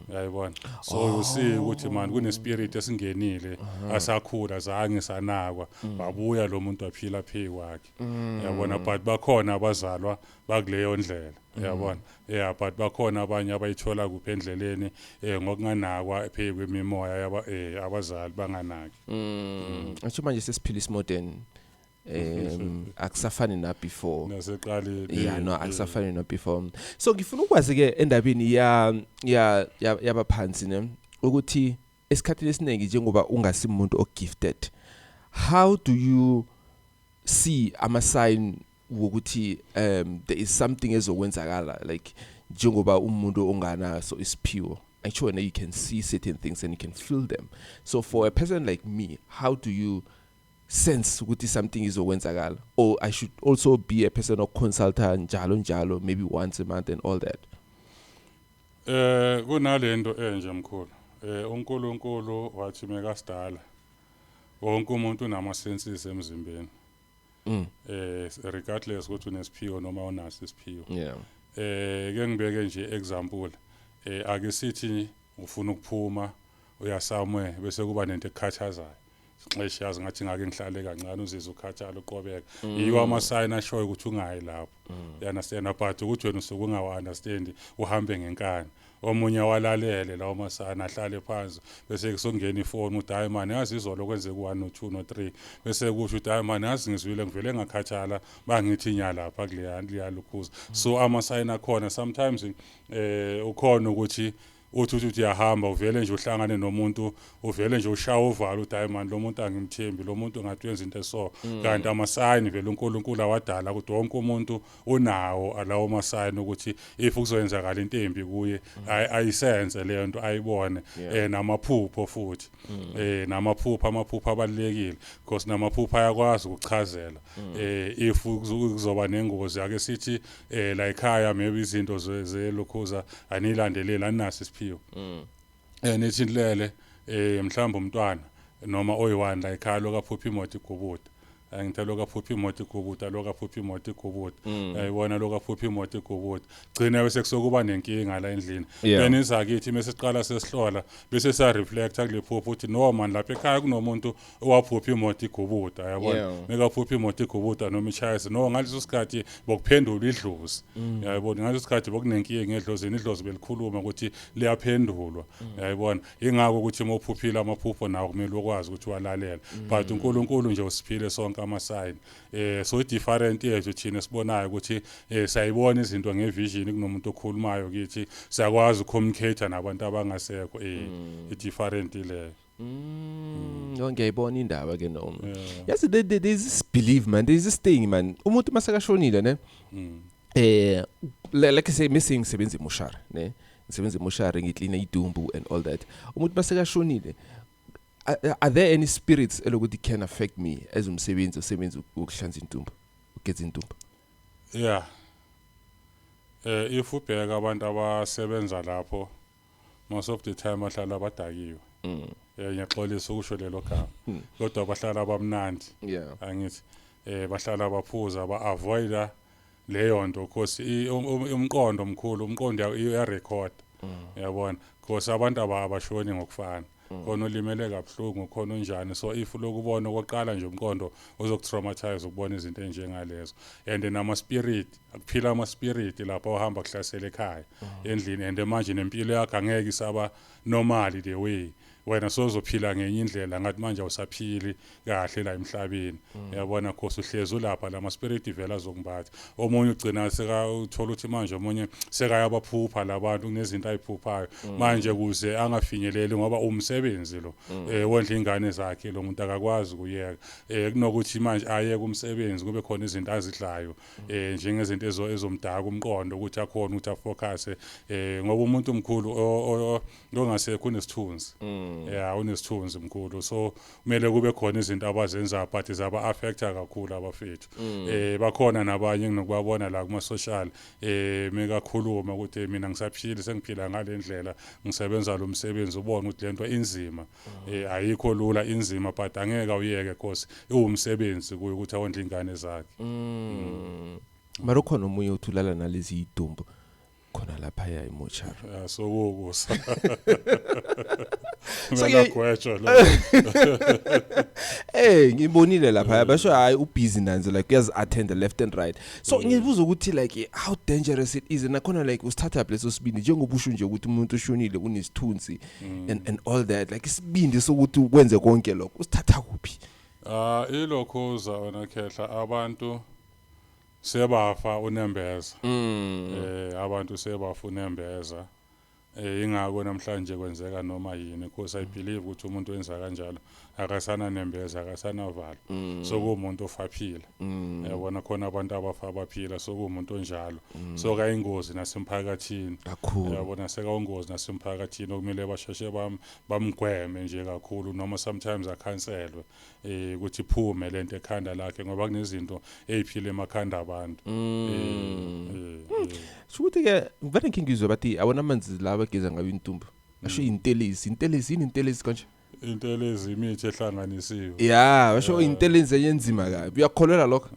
uyayibona? So you see ukuthi man kune spirit esingenile asakhula, zange sanakwa, babuya lo muntu waphila phi kwakhe, uyabona? But bakhona abazalwa bakuleyo ndlela, uyabona? Yeah, but bakhona abanye abayithola kuphi endleleni, ngokunganakwa phe kwemimoya yaba abazali banganaki. Asho manje sesiphila isimodern, akusafani na before. Naseqaleni. Yeah, no, akusafani no before. So ngifuna ukwazi ke endabeni ya ya yabaphansi ne, ukuthi esikhathini esiningi, njengoba ungasimuntu ogifted, how do you see ama sign wokuthi there is something ezokwenzakala, like njengoba umuntu onganaso isiphiwo? Actually, you can see certain things and you can feel them. So for a person like me, how do you sense ukuthi something izokwenzakala, or I should also be a person oconsulta njalo njalo, maybe once a month and all that? Kunalento enje, mkhulu. UNkulunkulu wathi mekasidala, wonke umuntu unama senses emzimbeni. Regardless ukuthi unesiphiwo noma unaso isiphiwo. Ke ngibeke nje example, ake sithi ufuna ukuphuma, uya somewhere, bese kuba nento ekukhathazayo. Xesha yazi ngathi ngake ngihlale kancane, uzizwe ukhathala, uqobeka. Yiwo ama sign ashoyo ukuthi ungayi lapho. You understand? But ukuthi wena usuke ungawa understand, uhambe ngenkani. Omunye walalele lawo masana, ahlale phansi, bese kusongena ifoni ukuthi, "Hayi man, yazi izolo kwenzeka u1 no 2 no 3." Bese kusho ukuthi, "Hayi man, yazi ngizwile, ngivele ngakhathala, bangithi nya lapha kuleya kuleya lukhuza." So ama sign akhona. Sometimes ukhona ukuthi uthi uyahamba, uvele nje uhlangane nomuntu, uvele nje ushaya uvalo ukuthi, "Hayi man, lo muntu angimthembi, lo muntu ngathi wenza into eso." Kanti amasayini vele uNkulunkulu awadala ukuthi wonke umuntu unawo alawo masayini, ukuthi if kuzoyenzakala into embi kuye, ayisense leyo nto, ayibone. Namaphupho futhi, namaphupho, amaphupho abalekile, because namaphupho ayakwazi ukuchazela if kuzoba nengozi. Ake sithi la ekhaya maybe izinto zelokhuza anilandeleli, aninaso isiphiwo, nithi nilele, mhlawumbe umntwana noma oyi-one la ekhaya lokaphupha imoto igubuda. Angithe lokaphupha imoto igubuda, lokaphupha imoto igubuda, uyayibona? Lokaphupha imoto igubuda, gcina bese kusokuba nenkinga la endlini. Then izakithi mase siqala sesihlola, bese siya reflecta kule phupho ukuthi, no man, lapha ekhaya kunomuntu owaphupha imoto igubuda, uyabona? Mekaphupha imoto igubuda noma ishayisa, no, ngaleso sikhathi bokuphendula idlozi, uyayibona? Ngaleso sikhathi bokunenkinga edlozini, idlozi belikhuluma ukuthi liyaphendulwa, uyayibona? Ingakho ukuthi uma uphuphile amaphupho nawo kumele ukwazi ukuthi walalela. But uNkulunkulu nje usiphile sonke ama-sign, so i-different yethu thina esibonayo ukuthi sayibona izinto ngevision kunomuntu okhulumayo kithi, siyakwazi ukucommunicate nabantu abangasekho, i-different leyo. No, ngiyayibona indaba ke, no. Yazi, there's this belief, man, there's this thing, man. Umuntu masekashonile ne, like I say, missing ngisebenza emoshari ne, ngisebenza emoshari, ngiklina idumbu and all that. Umuntu masekashonile, are there any spirits elokuthi can affect me as umsebenzi osebenza ukuhlanza intumbu, ukugeza intumbu? Yeah, if ubheka abantu abasebenza lapho, most of the time bahlala badakiwe. Ngiyaxolisa ukusho lelo gama, kodwa bahlala bamnandi. Angithi bahlala baphuza, ba-avoida leyo nto, because umqondo omkhulu, umqondo uyarecord, uyabona? Because abantu abashoni ngokufana, khona olimele kabuhlungu, khona onjani. So if lokubona okokuqala nje, umqondo uzokutraumatize ukubona izinto enjengalezo. And nama spirit akuphila, ama spirit lapho ohamba kuhlasela ekhaya, endlini, and manje nempilo yakho angeke isaba normal the way wena sozophila ngenye indlela, ngathi manje awusaphili kahle la emhlabeni, uyabona? Cause uhlezi ulapha, lama spirit vela azokumbatha. Omunye ugcina seka uthola ukuthi manje omunye sekayabaphupha labantu, kunezinto ayiphuphayo manje kuze angafinyeleli, ngoba umsebenzi lo wondla ingane zakhe, lo muntu akakwazi ukuyeka. Kunokuthi manje ayeke umsebenzi, kube khona izinto azidlayo, njengezinto ezomdaka umqondo ukuthi akhona ukuthi afocus, ngoba umuntu omkhulu ongasekho unesithunzi. Yeah, unesithunzi mkhulu, so kumele kube khona izinto abazenzayo, but zaba affecta kakhulu abafethu. Bakhona nabanye enginokubabona la kuma social, mekakhuluma ukuthi mina ngisaphila, sengiphila ngalendlela, ngisebenza lo msebenzi, ubone ukuthi lento inzima, ayikho lula, inzima, but angeke awuyeke cause iwumsebenzi kuye ukuthi awondle ingane zakhe. Mara ukhona omunye uthi ulala nalezi idumbu khona lapha ya emochari. Yeah, so kukusa So kumele agwetshwe lo. Ngibonile lapha basho hayi, ubusy nanzo, like uyazi attend left and right. So ngibuza ukuthi like how dangerous it is, nakhona like usithatha leso sibindi, njengoba usho nje ukuthi umuntu ushonile unesithunzi and all that, like isibindi sokuthi ukwenze konke lokho usithatha kuphi? Ah, ilokhuza wena khehla, abantu sebafa unembeza. Abantu sebafa unembeza. Ingakho namhlanje kwenzeka noma yini, because I believe ukuthi umuntu wenza kanjalo akasana nembeza, akasana valo. So kuwumuntu ofaphila. Yabona, khona abantu abafa baphila, so kuwumuntu onjalo. So kayingozi nasemphakathini. Kakhulu. Yabona, sekawungozi nasemphakathini, okumele basheshe bamgweme nje kakhulu, noma sometimes akhanselwe ukuthi iphume lento ekhanda lakhe, ngoba kunezinto eziphila emakhanda abantu. Shukuthi ke vele ngike ngizwe bathi awona amanzi la bageza ngayo intumbu asho intelezi, intelezi yini, intelezi kanje? Intelezi imithi ehlanganisiwe. Ya, basho intelezi eyenzima kabi, uyakholelwa lokho?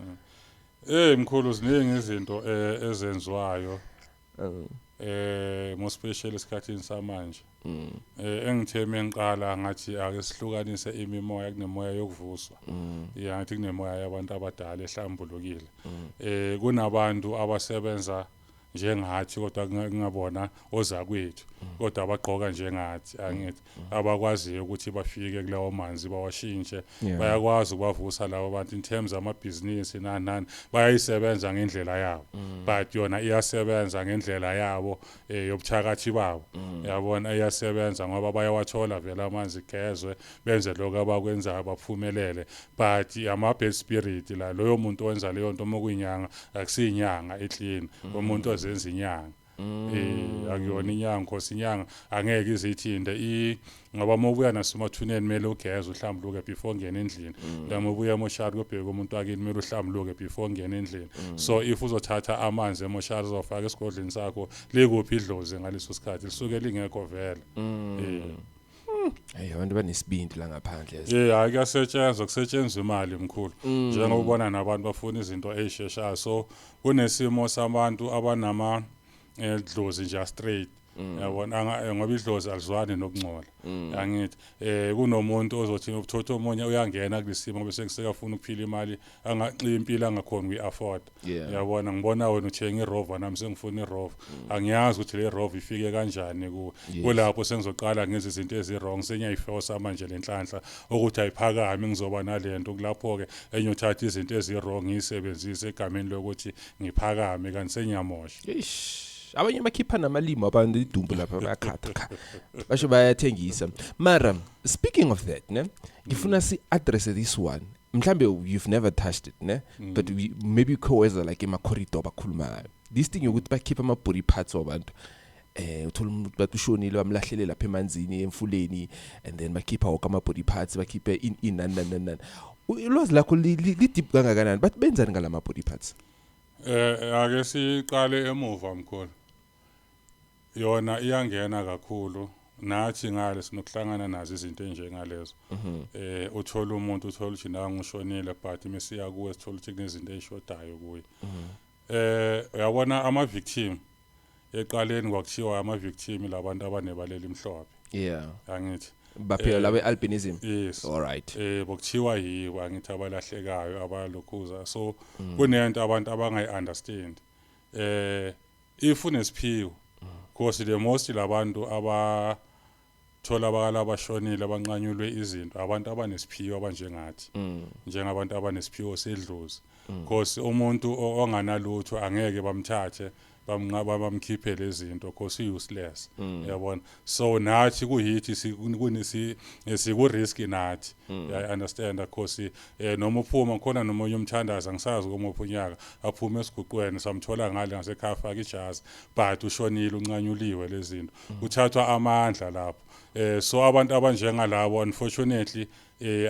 Mkhulu, ziningi izinto ezenziwayo, more special esikhathini samanje. Engithe mengiqala ngathi ake sihlukanise imimoya, kunemoya yokuvuswa. Ya, ngathi kunemoya yabantu abadala ehlambulukile. Kunabantu abasebenza njengathi kodwa kungabona ozakwethu, kodwa abagqoka njengathi, angithi abakwaziyo ukuthi bafike kulawo manzi bawashintshe. Bayakwazi ukubavusa labo bantu in terms amabhizinisi, nani nani, bayayisebenza ngendlela yabo, but yona iyasebenza ngendlela yabo yobuthakathi babo. Yabona, iyasebenza ngoba bayawathola vele amanzi, gezwe, benze lokho abakwenzayo, baphumelele, but ama-bad spirit la. Loyo muntu wenza leyo nto, uma kuyinyanga, akusiyinyanga eclean, umuntu ozenza inyanga, akuyona inyanga, nkosi, inyanga angeke izithinte i ngoba uma ubuya nasemathuneni kumele ugeze, uhlambuluke before ungena endlini. Noma ubuya emoshari kuyobheka umuntu wakini, kumele uhlambuluke before ungena endlini. So if uzothatha amanzi emoshari uzofaka esigodlweni sakho, likuphi idlozi ngaleso sikhathi? Lisuke lingekho vele. Hey, abantu banesibindi la ngaphandle. Yeah, hayi, kuyasetshenzwa, kusetshenzwa imali mkhulu. Njengobona nabantu bafuna izinto ezisheshayo. So kunesimo sabantu abanama dlozi nje straight. Yabona, ngoba idlozi alizwani nokungcola. Angithi kunomuntu ozothi uthotha omunye uyangena kulesimo bese kusekafuna ukuphila imali angaxiya impilo angakhoni kuyi-afford. Yabona, ngibona wena uthenga iRover, nami sengifuna iRover. Angiyazi ukuthi le Rover ifike kanjani kuwe. Kulapho sengizoqala ngenza izinto ezi-wrong, sengiyayifosa manje le nhlanhla ukuthi ayiphakame, ngizoba nalento. Kulapho ke engiyothatha izinto ezi-wrong ngiyisebenzise egameni lokuthi ngiphakame, kanti sengiyamosha. Eish, abanye bakhipha namalimi abantu idumbu lapha, bayakhatha kha, basho bayathengisa. Mara speaking of that ne, ngifuna si address this one, mhlambe you've never touched it ne, but we, maybe khoweza like ema corridor bakhulumayo this thing yokuthi bakhipha ama body parts wabantu. Uthola umuntu bathi ushonile, bamlahlele lapha emanzini, emfuleni, and then bakhipha wonke ama body parts, bakhiphe in nani nani nani nani. Ulwazi lakho li deep kangakanani? Bathi benzani ngalama body parts? Ake siqale emuva mkhulu. Yona iyangena kakhulu, nathi ngale sinokuhlangana nazo izinto enjengalezo. Uthola umuntu, uthola ukuthi nangu ushonile, but mesiya kuwe sithola ukuthi kunezinto ezishodayo kuye. Uyabona, ama victim eqaleni kwakuthiwa ama victim labantu abanebalela imhlophe. Angithi Baphila laba albinism. Yes. All right. Bokuthiwa yibo, angithi abalahlekayo, abalokhuza. So kunento abantu abangayi understand. If unesiphiwo, because the most labantu aba tholakala abashonile, abanqanyulwe izinto, abantu abanesiphiwo abanjengathi, njengabantu abanesiphiwo sedlozi, because umuntu onganalutho angeke bamthathe. Bamnqaba, bamkhiphe lezi zinto cause useless, yabona. So nathi kuyithi siku risk nathi, I understand, cause noma uphuma khona nomunye umthandazo, angisazi komuphi unyaka, aphuma esiguqweni, samthola ngale ngasekhaya, faka ijazi, but ushonile, uncanyuliwe lezi zinto, uthathwa amandla lapho. So abantu abanjengalabo, unfortunately,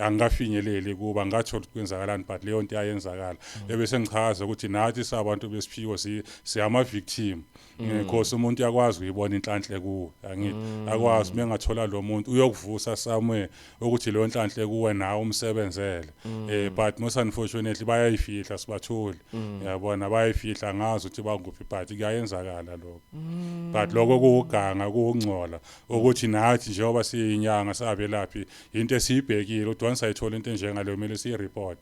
angikafinyeleli kuba ngathola ukuthi kwenzakalani, but leyo nto iyayenzakala. Ebese ngichaza ukuthi nathi sabantu besiphiwo siyama victim, because umuntu uyakwazi uyibona inhlanhla kuwe, angithi akwazi mengathola lo muntu uyokuvusa somewhere ukuthi leyo nhlanhla kuwe nawe umsebenzele, but most unfortunately bayayifihla, sibatholi, yabona, bayayifihla, ngazi ukuthi banguphi, but kuyayenzakala lokho. But lokho kuwuganga, kuwungcola, ukuthi nathi njengoba siyinyanga sabelaphi, into esiyibhekile ukuthi once ayithola into enjengaleyo kumele siyi-report,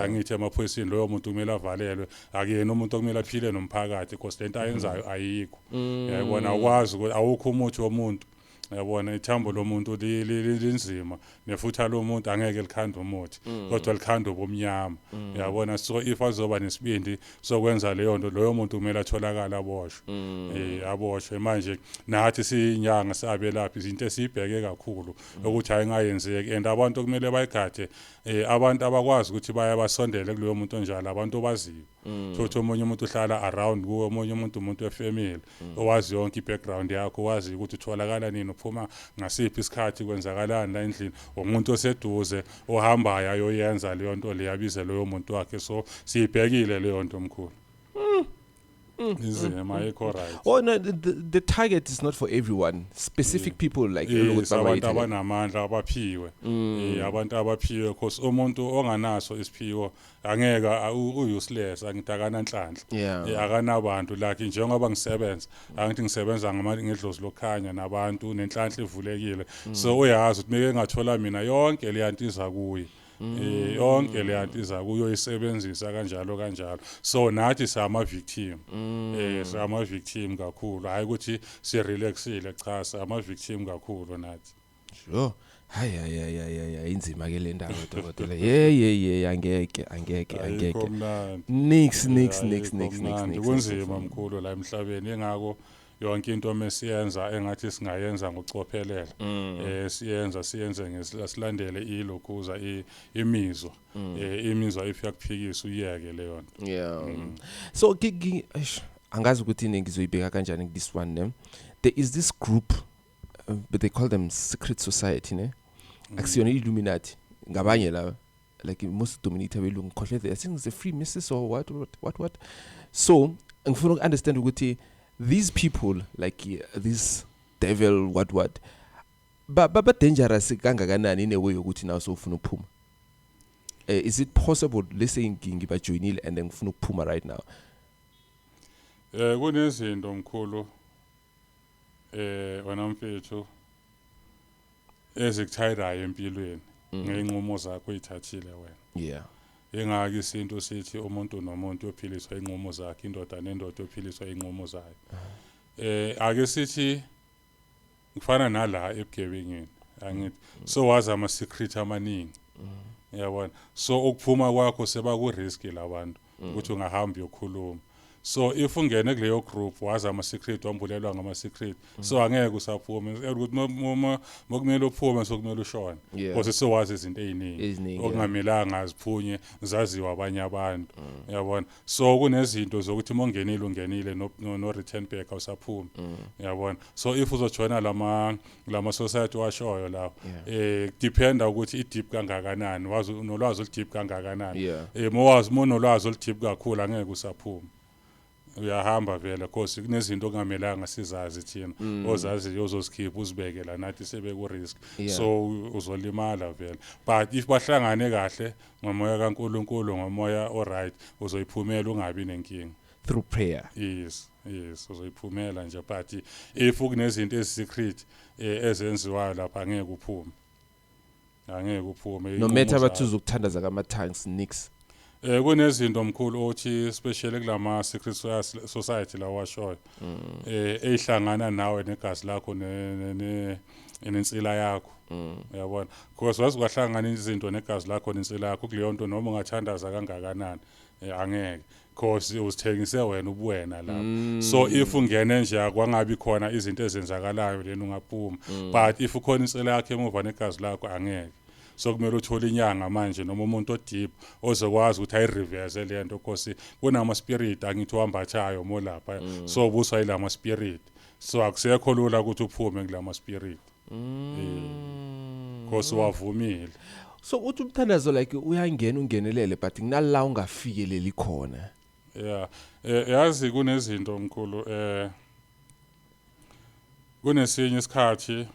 angithi, emaphoyiseni. Loyo muntu kumele avalelwe, akuyena umuntu okumele aphile nomphakathi, because lento ayenzayo ayikho, yayibona. Awukwazi ukuthi awukho umuthi womuntu, yabona, ithambo lomuntu linzima, nefutha lomuntu angeke likhande umuthi, kodwa likhanda ubumnyama, yabona. So if azoba nesibindi sokwenza leyo nto, loyo muntu kumele atholakale, aboshwe, aboshwe. Manje nathi siyinyanga sabelaphi, izinto esiyibheke kakhulu ukuthi ayingayenzeki, and abantu kumele bayigade, abantu abakwazi ukuthi baye basondele kuloyo muntu onjalo, abantu obaziyo. Thothi omunye umuntu uhlala around kuwe, omunye umuntu wefamily owazi yonke i-background yakho, wazi ukuthi utholakala nini, uphuma ngasiphi isikhathi, kwenzakalani la endlini, umuntu oseduze ohambayo ayoyenza leyo nto leyo, abize loyo muntu wakhe. So siyibhekile leyo nto, mkhulu, inzima, ayikho right. Oh no, the target is not for everyone. Specific people like Yes, abantu abanamandla, abaphiwe, abantu abaphiwe, cause umuntu onganaso isiphiwo angeke, u-useless, angithi akananhlanhla. Akanabantu, like njengoba ngisebenza, angithi ngisebenza ngedlozi lokukhanya nabantu nenhlanhla ivulekile, so uyazi ukuthi meke ngathola mina yonke le yanto iza kuye, yonke le yanto iza kuyo, isebenzisa kanjalo kanjalo. So nathi sama victim, sama victim kakhulu, hayi ukuthi si relaxile, cha, sama victim kakhulu nathi. Sure. Hayi hayi hayi hayi hayi, inzima ke le ndaba, dokotela. Ye ye ye, angeke, angeke, Ayikho angeke. mnandi. Nix nix nix Ayikho nix nix mnandi. nix. Kunzima, mkhulu, la emhlabeni, ingakho yonke into mesiyenza engathi singayenza ngokucophelela, siyenza siyenze silandele ilokhuza imizwa, imizwa if yakuphikisa uyeke leyo nto. Yeah. So eish, angazi ukuthi ngizoyibeka kanjani this one, ne. There is this group, but they call them secret society, ne. Akusiyona Illuminati. Ngabanye la like most dominate abelungu, khohle, I think it's the Freemasons or what what what what. So ngifuna uku-understand ukuthi these people, like this devil what what, ba dangerous kangakanani in a way yokuthi nawe sowufuna ukuphuma? Is it possible, let's say ngibajoyinile and then ngifuna ukuphuma right now? Kunezinto, mkhulu, wena mfethu, ezikuthayirayo empilweni ngeyinqumo zakho oyithathile wena. Ingaki isintu sithi umuntu nomuntu uyophiliswa inqumo zakhe, indoda nendoda yophiliswa inqumo zayo. Ake sithi ngifana nala ebugebengeni, angithi so wazi ama secret amaningi, uyabona, so ukuphuma kwakho seba ku risk labantu ukuthi ungahamba uyokhuluma. So if ungene kuleyo group, wazi ama secret, wambulelwa ngama secret, so angeke usaphuma, ukuthi mokumele uphume sokumele ushone, because sewazi izinto eziningi Eziningi, yeah. okungamelanga ziphunywe zaziwa abanye abantu, uyabona. So kunezinto zokuthi mongenile ungenile, no return back, awusaphumi, uyabona. So if uzojoina lama society washoyo lawo, dependa ukuthi i deep kangakanani, wazi unolwazi olu deep kangakanani. Mowazi monolwazi olu deep kakhulu, angeke usaphuma, uyahamba vele, because kunezinto okungamelanga sizazi thina, ozaziyo ozozikhipha uzibeke la, nathi sebe ku risk. So uzolimala vele, but if bahlangane kahle ngomoya kaNkuluNkulu, ngomoya oright, uzoyiphumela ungabi nenkinga. Through prayer. Yes, uzoyiphumela nje, but if kunezinto ezisecret ezenziwayo lapha, angeke uphume, angeke uphume. No matter Iy'nqumo bathi zakho. Uzokuthandaza kama-tongues, nix. Kunezinto, mkhulu, othi especially kulama secret society la washoyo, ezihlangana nawe negazi lakho nensila yakho, uyabona, because wazi kwahlangana izinto negazi lakho nensila yakho kuleyo nto, noma ungathandaza kangakanani, angeke. Cause uzithengise wena ubuwena lapho. So if ungene nje akwangabi khona izinto ezenzakalayo, then ungaphuma, but if ukhona insela yakho emuva negazi lakho, angeke. So kumele uthole inyanga manje noma umuntu odeep ozokwazi ukuthi ayireverse le nto, cause kunama spirit angithi uhambathayo mo lapha, so ubuswa yilama spirit, so akusekho lula ukuthi uphume kulama spirit cause wavumile. So uthi umthandazo like uyangena ungenelele, but kunala ungafikeleli khona. Yeah, yazi kunezinto mkhulu, kunesinye isikhathi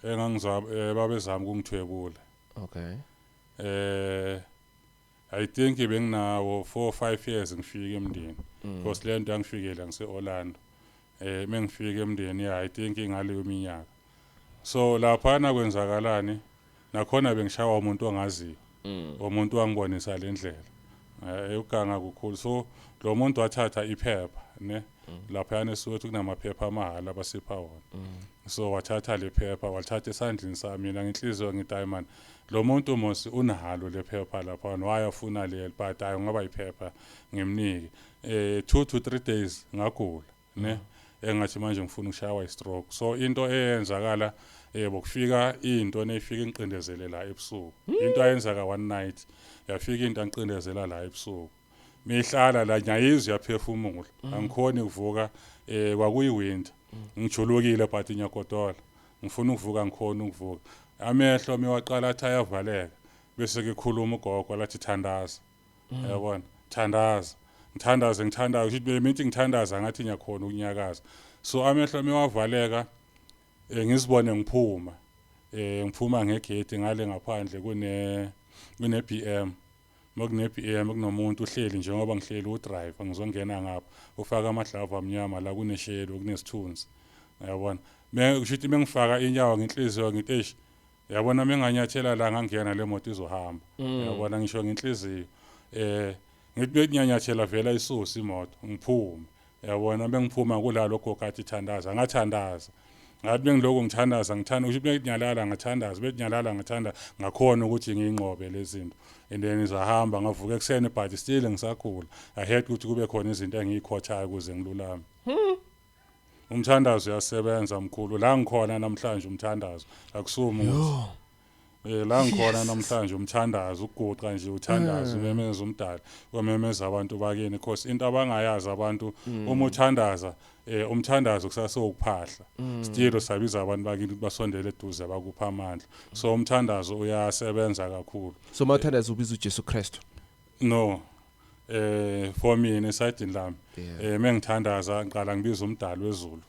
engangizama, babezama ukungithwebula. I think benginawo 4 5 years ngifika emndeni, because le nto yangifikela ngise Orlando. Mengifika emndeni, yeah, I think ngaleyo minyaka. So laphana kwenzakalani nakhona, bengishawa umuntu ongaziyo, umuntu wangibonisa le ndlela, uganga kukhulu. So lo muntu wathatha iphepha ne laphayana eSoweto kunamaphepha amahhala abasipha wona. So wathatha le phepha, walithatha esandleni sami. Mina ngenhliziyo ngithi, "Hayi man, lo muntu mos unalo le phepha lapha, wayafuna leli, but hayi ngoba iphepha ngimnike." 2 to 3 days ngagula ne, engathi manje ngifuna ukushawa i-stroke. So into eyenzakala, bokufika into neyifika inqindezele la ebusuku. Into ayenzaka one night, yafika into anqindezela la ebusuku, mihlala la, ngiyayizwa yaphefumula, angikhoni ukuvuka. Kwakuyi-winter, ngijulukile but ngiyagodola, ngifuna ukuvuka, ngikhona ukuvuka. Amehlo miwaqala athi ayavaleka, bese kukhuluma ugogo lathi, "Thandaza." Yabona, thandaza, ngithandaze, ngithandaze, kusho ukuthi bemithi ngithandaza ngathi ngiyakhona ukunyakaza. So amehlo miwavaleka, ngizibone ngiphuma, ngiphuma ngegate ngale ngaphandle, kune BM, makune BM kunomuntu uhleli njengoba ngihleli, udriver. Ngizongena ngapha, ufaka amaglavu amnyama, la kuneshelo, kunesithunzi, yabona. Kusho ukuthi mengifaka inyawo, ngenhliziyo ngithi, "Eish, yabona, menganyathela la ngangena, le moto izohamba." Yabona, ngisho ngenhliziyo, ngithi bekunyanyathela vela isusa imoto, ngiphume. Yabona, bengiphuma kulalo gogo athi, "Thandaza." Ngathandaza, ngathi bengiloko ngithandaza, ngithanda ukuthi bekunyalala, ngathandaza, bekunyalala, ngathanda, ngakhona ukuthi ngiyinqobe lezi zinto. And then ngizahamba, ngavuka ekuseni, but still ngisakhula. I had ukuthi kube khona izinto engiyikhothayo ukuze ngilulame. Umthandazo uyasebenza mkhulu. La ngikhona namhlanje umthandazo, akusumi ukuthi la ngikhona namhlanje umthandazo, ukuguqa nje uthandazo, umemeza umdala, umemeza abantu bakini, because into abangayazi abantu, uma uthandaza, umthandazo kusase ukuphahla, still sabiza abantu bakini ukuthi basondele eduze, bakupha amandla. So umthandazo uyasebenza kakhulu. So mawuthandaza ubiza uJesu Kristu? No, for mina esayidini lami, mengithandaza ngiqala ngibiza umdali wezulu,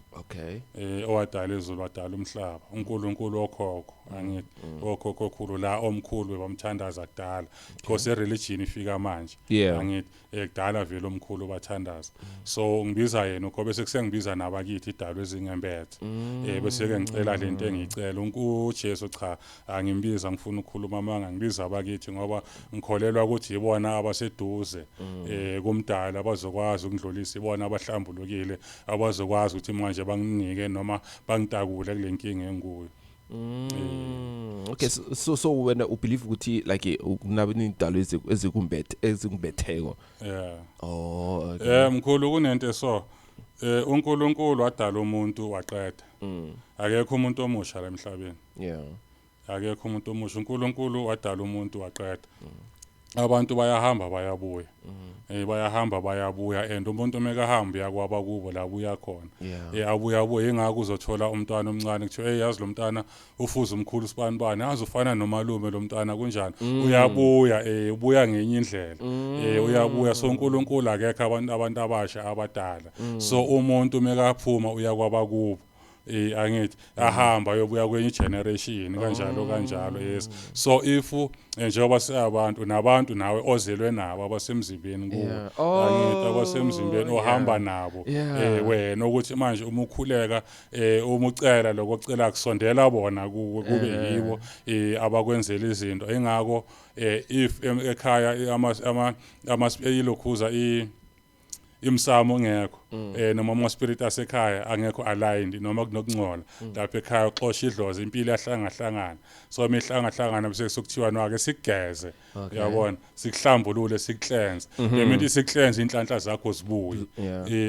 owadala izulu, wadala umhlaba, uNkulunkulu okhokho, angithi okhokho okhulu la, omkhulu bamthandaza kudala, because ireligion ifika manje. Angithi kudala vele omkhulu bathandaza. So ngibiza yena ukho, bese kusengibiza nabakithi, idalo ezingembethe, bese ke ngicela lento engiyicela. UJesu cha, angimbiza, ngifuna ukukhuluma amanga, ngibiza abakithi ngoba ngikholelwa ukuthi ibona abaseduze kumdala, abazokwazi ukundlulisa, ibona abahlambulukile, abazokwazi ukuthi manje banginike noma bangitakule kule nkinga enguyo. Okay, so wena ubelieve ukuthi like kunabinidalo ezikumbethe, ezikumbetheko? Yeah. Oh, okay. Mkhulu, kunento, so uNkulunkulu wadala umuntu waqeda. Akekho umuntu omusha la emhlabeni. Akekho umuntu omusha. uNkulunkulu wadala umuntu waqeda. Abantu bayahamba bayabuya. Bayahamba bayabuya, and umuntu mekahamba uyakwaba kubo la buya khona. Abuya abuye, ingakho uzothola umntwana omncane kuthiwa, "Hey, yazi lo mntwana ufuza umkhulu sibani bani, yazi ufana nomalume lo mntwana." Kunjani? Uyabuya, ubuya ngenye indlela. Uyabuya. So uNkulunkulu akekho abantu abasha abadala. So umuntu mekaphuma uyakwaba kubo. Angithi ahamba ayobuya kwenye generation, kanjalo kanjalo, yes. So if njengoba siyabantu nabantu nawe ozelwe nabo abasemzimbeni kuwe, angithi abasemzimbeni ohamba nabo, wena ukuthi manje uma ukhuleka, uma ucela lokho ocela, kusondela bona kuwe, kube yibo abakwenzela izinto. Ingakho if ekhaya ama ama ama ilokhuza imsamo ngekho. Noma ama spirit asekhaya angekho aligned, noma kunokungcola lapha ekhaya, uxosha idlozi, impilo yahlangahlangana. So mihlangahlangana bese sokuthiwa no, ake sikugeze, uyabona, sikuhlambulule, sikucleanse. Le minute isikucleanse, inhlanhla zakho zibuye.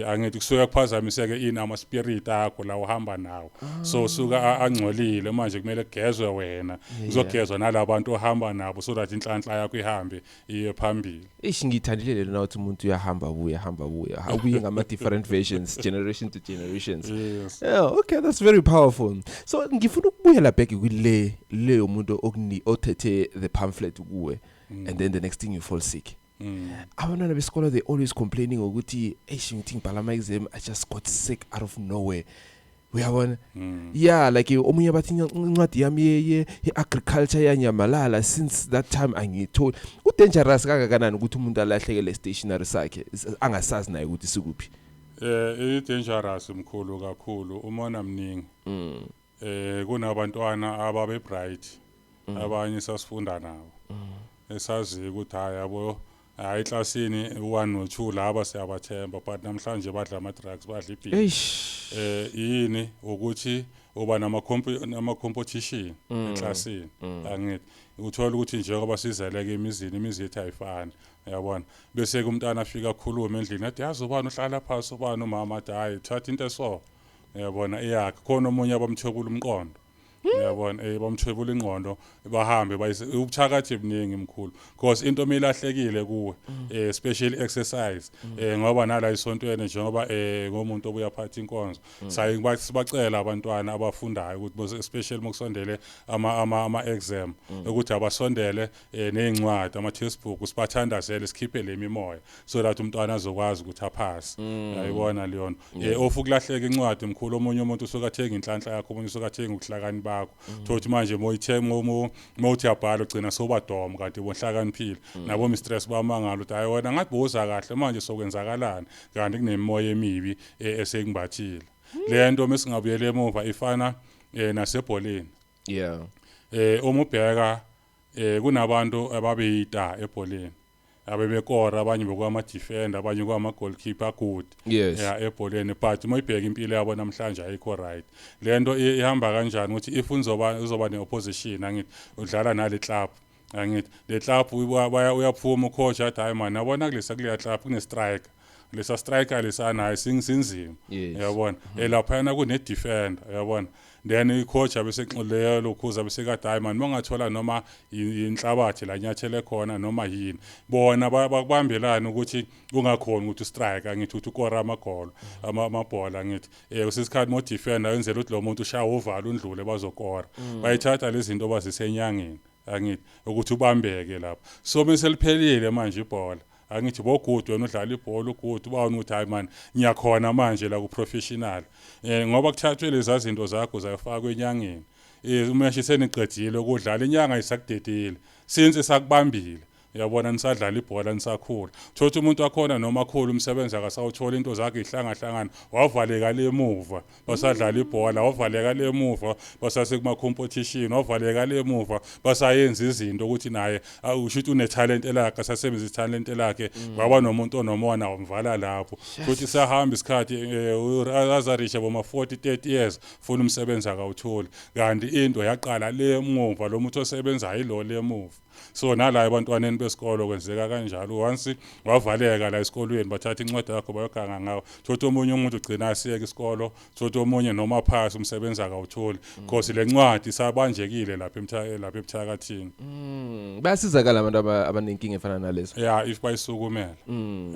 Angithi kusuke kuphazamiseke ini? Ama spirit akho la uhamba nawo. So suka angcolile, manje kumele kugezwe wena, kuzogezwa nalabantu ohamba nabo, so that inhlanhla yakho ihambe iye phambili. Ish, ngithandile lena ukuthi umuntu uyahamba buya, hamba buya, abuye ngama different versions, generation to generations. Yeah, okay, that's very powerful. So ngifuna ukubuyela back kule leyo muntu okuni othethe the pamphlet kuwe and then the next thing you fall sick. Abantwana besikolo, they always complaining ukuthi, "Eish, ngithi ngibhala ama exam, I just got sick out of nowhere." Uyabona? Yeah, like omunye bathi, "Incwadi yami ye agriculture yanyamalala, since that time angiyitholi." Ku dangerous kangakanani ukuthi umuntu alahlekele stationery sakhe angasazi naye ukuthi sikuphi? I dangerous, mkhulu, kakhulu, umona mningi. Kunabantwana ababe bright, abanye sasifunda nabo, esazi ukuthi hayi yabo, hayi, eklasini 1 no 2 laba siyabathemba, but namhlanje badla ama drugs, badla ibhiya. Eish. Yini ukuthi uba nama competition eklasini, angithi uthola ukuthi njengoba sizeleke emizini, imizi yethu ayifani, uyabona, bese umntana afika akhulume endlini athi, "Yazi ubani uhlala phansi, ubani umama," athi, "Hayi, thatha into eso," uyabona, eyakhe. Khona omunye abamthwebula umqondo, uyabona, bamthwebula ingqondo, bahambe bayise. Ubuthakathi buningi, mkhulu, because into milahlekile kuwe, especially exercise, ngoba nala isontweni, njengoba ngomuntu obuya phatha inkonzo, saye sibacela abantwana abafundayo ukuthi especially mokusondele ama exam ukuthi abasondele nezincwadi, ama textbook, sibathandazele, sikhiphe le mimoya so that umntwana azokwazi ukuthi aphase, uyayibona leyo nto. Ofu kulahleka incwadi, mkhulu, omunye umuntu usuka athenga inhlanhla yakho, omunye usuka athenga ubuhlakani bakho. Thothi manje moyithenga, mawuthi uyabhala, ugcina soba dom, kanti bohlakaniphile nabo mistress bamangala ukuthi, "Hayi wena, ngathi boza kahle, manje sokwenzakalani?" Kanti kunemimoya emibi esekumbathile. Le nto mesingabuyela emuva ifana nasebholeni. Uma ubheka, kunabantu ababeyita ebholeni, abebekora, abanye bekwama defender, abanye kwama goalkeeper, good yeah ebholeni, but uma ibheka impilo yabo namhlanje ayikho right. Lento ihamba kanjani? Ukuthi if uzoba ne-opposition, angithi udlala nale club, angithi le club uyaphuma ucoach athi, "Hayi man, yabona kulesa, kuleya club kune striker, lesa striker lesana sinzima." Uyabona, laphayana kune defender, uyabona, then i-coach abese leyo lokhuza bese kade, "Hayi man, mongathola noma inhlabathi la nyathele khona noma yini." Bona bakubambelana ukuthi ungakhoni ukuthi ustrike, angithi ukuthi ukora amagolo, amabhola, angithi kusesikhathi mo defender wenzela ukuthi lo muntu ushaya uvalo undlule, bazokora. Bayithatha lezi zinto bazisenyangeni, angithi ukuthi ubambeke lapho. So bese liphelile manje ibhola, angithi bogood, wena udlala ibhola ugood, ubona ukuthi, "Hayi man, ngiyakhona manje la ku professional," ngoba kuthathwe lezi zinto zakho zayofakwa enyangeni. Uma seniqedile ukudlala, inyanga isakudedile since sakubambile, uyabona, nisadlala ibhola, nisakhula. Thothi umuntu wakhona noma akhula, umsebenzi akasawuthola, into zakhe ihlangahlangana, wavaleka le emuva basadlala ibhola, wavaleka le emuva basase kuma competition, wavaleka le emuva basayenza izinto ukuthi naye usho ukuthi une talent lakhe, asasebenzisa italent lakhe, waba nomuntu onomona, wamvala lapho. Futhi sahamba isikhathi, azarisha boma 40 30 years, funa umsebenzi akawutholi, kanti into yaqala le emuva, lo muntu osebenza yilo le emuva. So nala ebantwaneni besikolo kwenzeka kanjalo. Once wavaleka la esikolweni, bathatha incwadi yakho bayoganga ngawo. Thothi omunye umuntu ugcina asiyeka isikolo, thothi omunye noma phasi umsebenzi akawutholi, because le ncwadi isabanjekile lapha lapha ebuthakathini. Bayasizakala abantu abanenkinga efana nalezo? Yeah, if bayisukumela.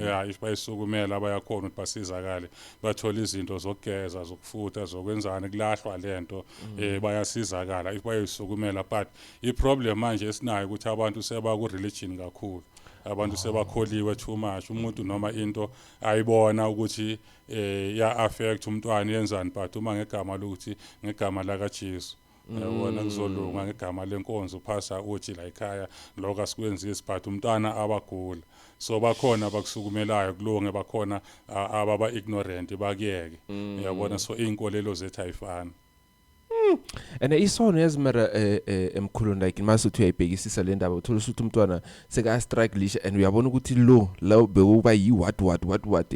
Yeah, if bayisukumela bayakhona ukuthi basizakale, bathola izinto zokugeza, zokufutha, zokwenzani, kulahlwa lento, bayasizakala if bayisukumela. But i-problem manje esinayo ukuthi abantu seba ku religion kakhulu, abantu sebakholiwe too much. Umuntu noma into ayibona ukuthi ya affect umntwana, yenzani, but uma ngegama lokuthi ngegama laka Jesu, yabona, kuzolunga, ngegama lenkonzo phasa, uthi la ekhaya lokho asikwenzisi, but umntwana abagula. So bakhona abakusukumelayo kulunge, bakhona ababa ignorant bakuyeke, uyabona. So inkolelo zethu ayifani. And isono yazi mara emkhulu, like masuthi uyayibhekisisa le ndaba, uthola ukuthi umntwana seka strugglisha and uyabona ukuthi lo la bekuba yi what what what what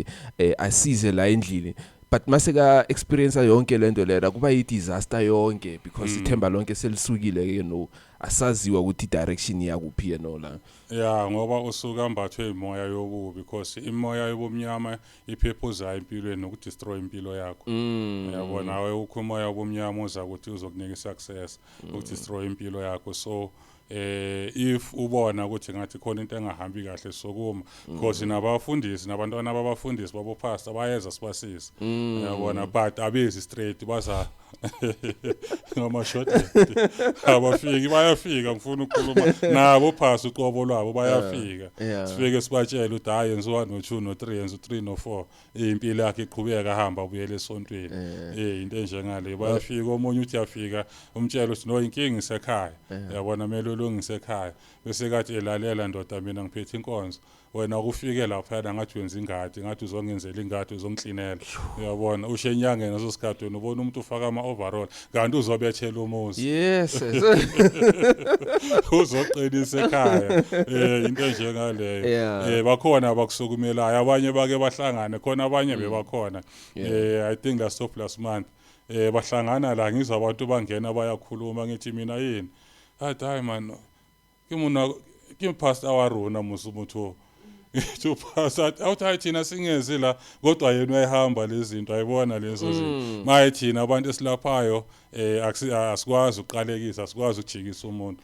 asize la endlini, but maseka experience yonke lento lena kuba yi disaster yonke because ithemba lonke selisukile ke, no asaziwa ukuthi direction yakuphi la. Ya, ngoba usuka ambathwe imoya yobubi, because imoya yobumnyama iphephuzayo empilweni nokudestroy impilo yakho. Uyabona, awukho umoya wobumnyama uza ukuthi uzokunika i-success, ukudestroy impilo yakho. So if ubona ukuthi ngathi khona into engahambi kahle, sokuma, because nabafundisi nabantwana babafundisi babo-pastor bayeza sibasize, uyabona, but abezi straight, baza ngama-short, abafiki, bayafika. Ngifuna ukukhuluma nabo phasi uqobo lwabo, bayafika. Sifike sibatshele ukuthi hayi, yenza u-1 no-2 no-3, yenza u-3 no-4, impilo yakhe iqhubeka, ahamba abuyele esontweni. Into enjengale, bayafika. Omunye uthi yafika umtshela ukuthi no, inkinga isekhaya, yabona, kumele ulungise ekhaya, bese kathi elalela, ndoda, mina ngiphethe inkonzo, wena kufike laphayana ngathi wenza ingadi, ngathi uzongenzela ingadi, uzongiklinela, uyabona, usho enyangeni ngaso sikhathi wena ubona umuntu ufaka ama-overall kanti uzobethela umuzi. Uzoqinisa ekhaya, into enjengaleyo. Bakhona abakusukumelayo, abanye bake bahlangane khona, abanye bebakhona. I think last of last month bahlangana la, ngizwa abantu bangena bayakhuluma, ngithi mina yini, athi hayi man, ke mona ke pastor wa rona musu motho, ngithi upastor, awuthi hayi, thina singezi la, kodwa yena uyayihamba lezi zinto, ayibona lezo zinto. Maye thina abantu esilaphayo asikwazi ukuqalekisa, asikwazi ukujikisa umuntu.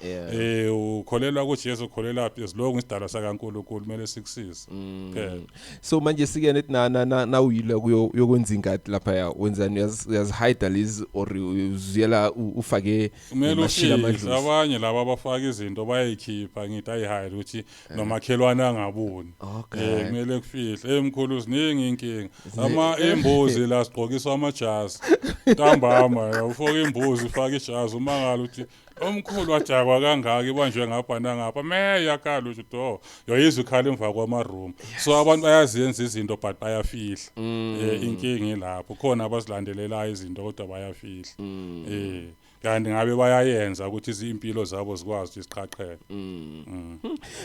Ukholelwa kuJesu, ukholelwa phi, as long isidalwa sakaNkulunkulu kumele sikusize phela. So manje sike nethi na nawuyile uyokwenza ingadi lapha, wenzani? Uyazihide lezi or uziyela ufake kumele nemashini ufihle amadlozi? Abanye laba abafaka izinto bayayikhipha, ngithi ayihide ukuthi nomakhelwane angaboni. Kumele kufihle, emkhulu, ziningi inkinga, ama imbuzi la sigqokiswa amajazi ntambama, ufaka imbuzi, ufaka ijazi, umangala ukuthi omkhulu wajakwa kangaka, ibanjwe ngapha nangapha, me yakhala, uthi do yoyizwa ikhala emva kwama-room. So abantu bayaziyenza izinto but bayafihla. Inkinga ilapho khona, abazilandelelayo izinto kodwa bayafihla, kanti ngabe bayayenza ukuthi izimpilo zabo zikwazi ukuthi siqhaqhele.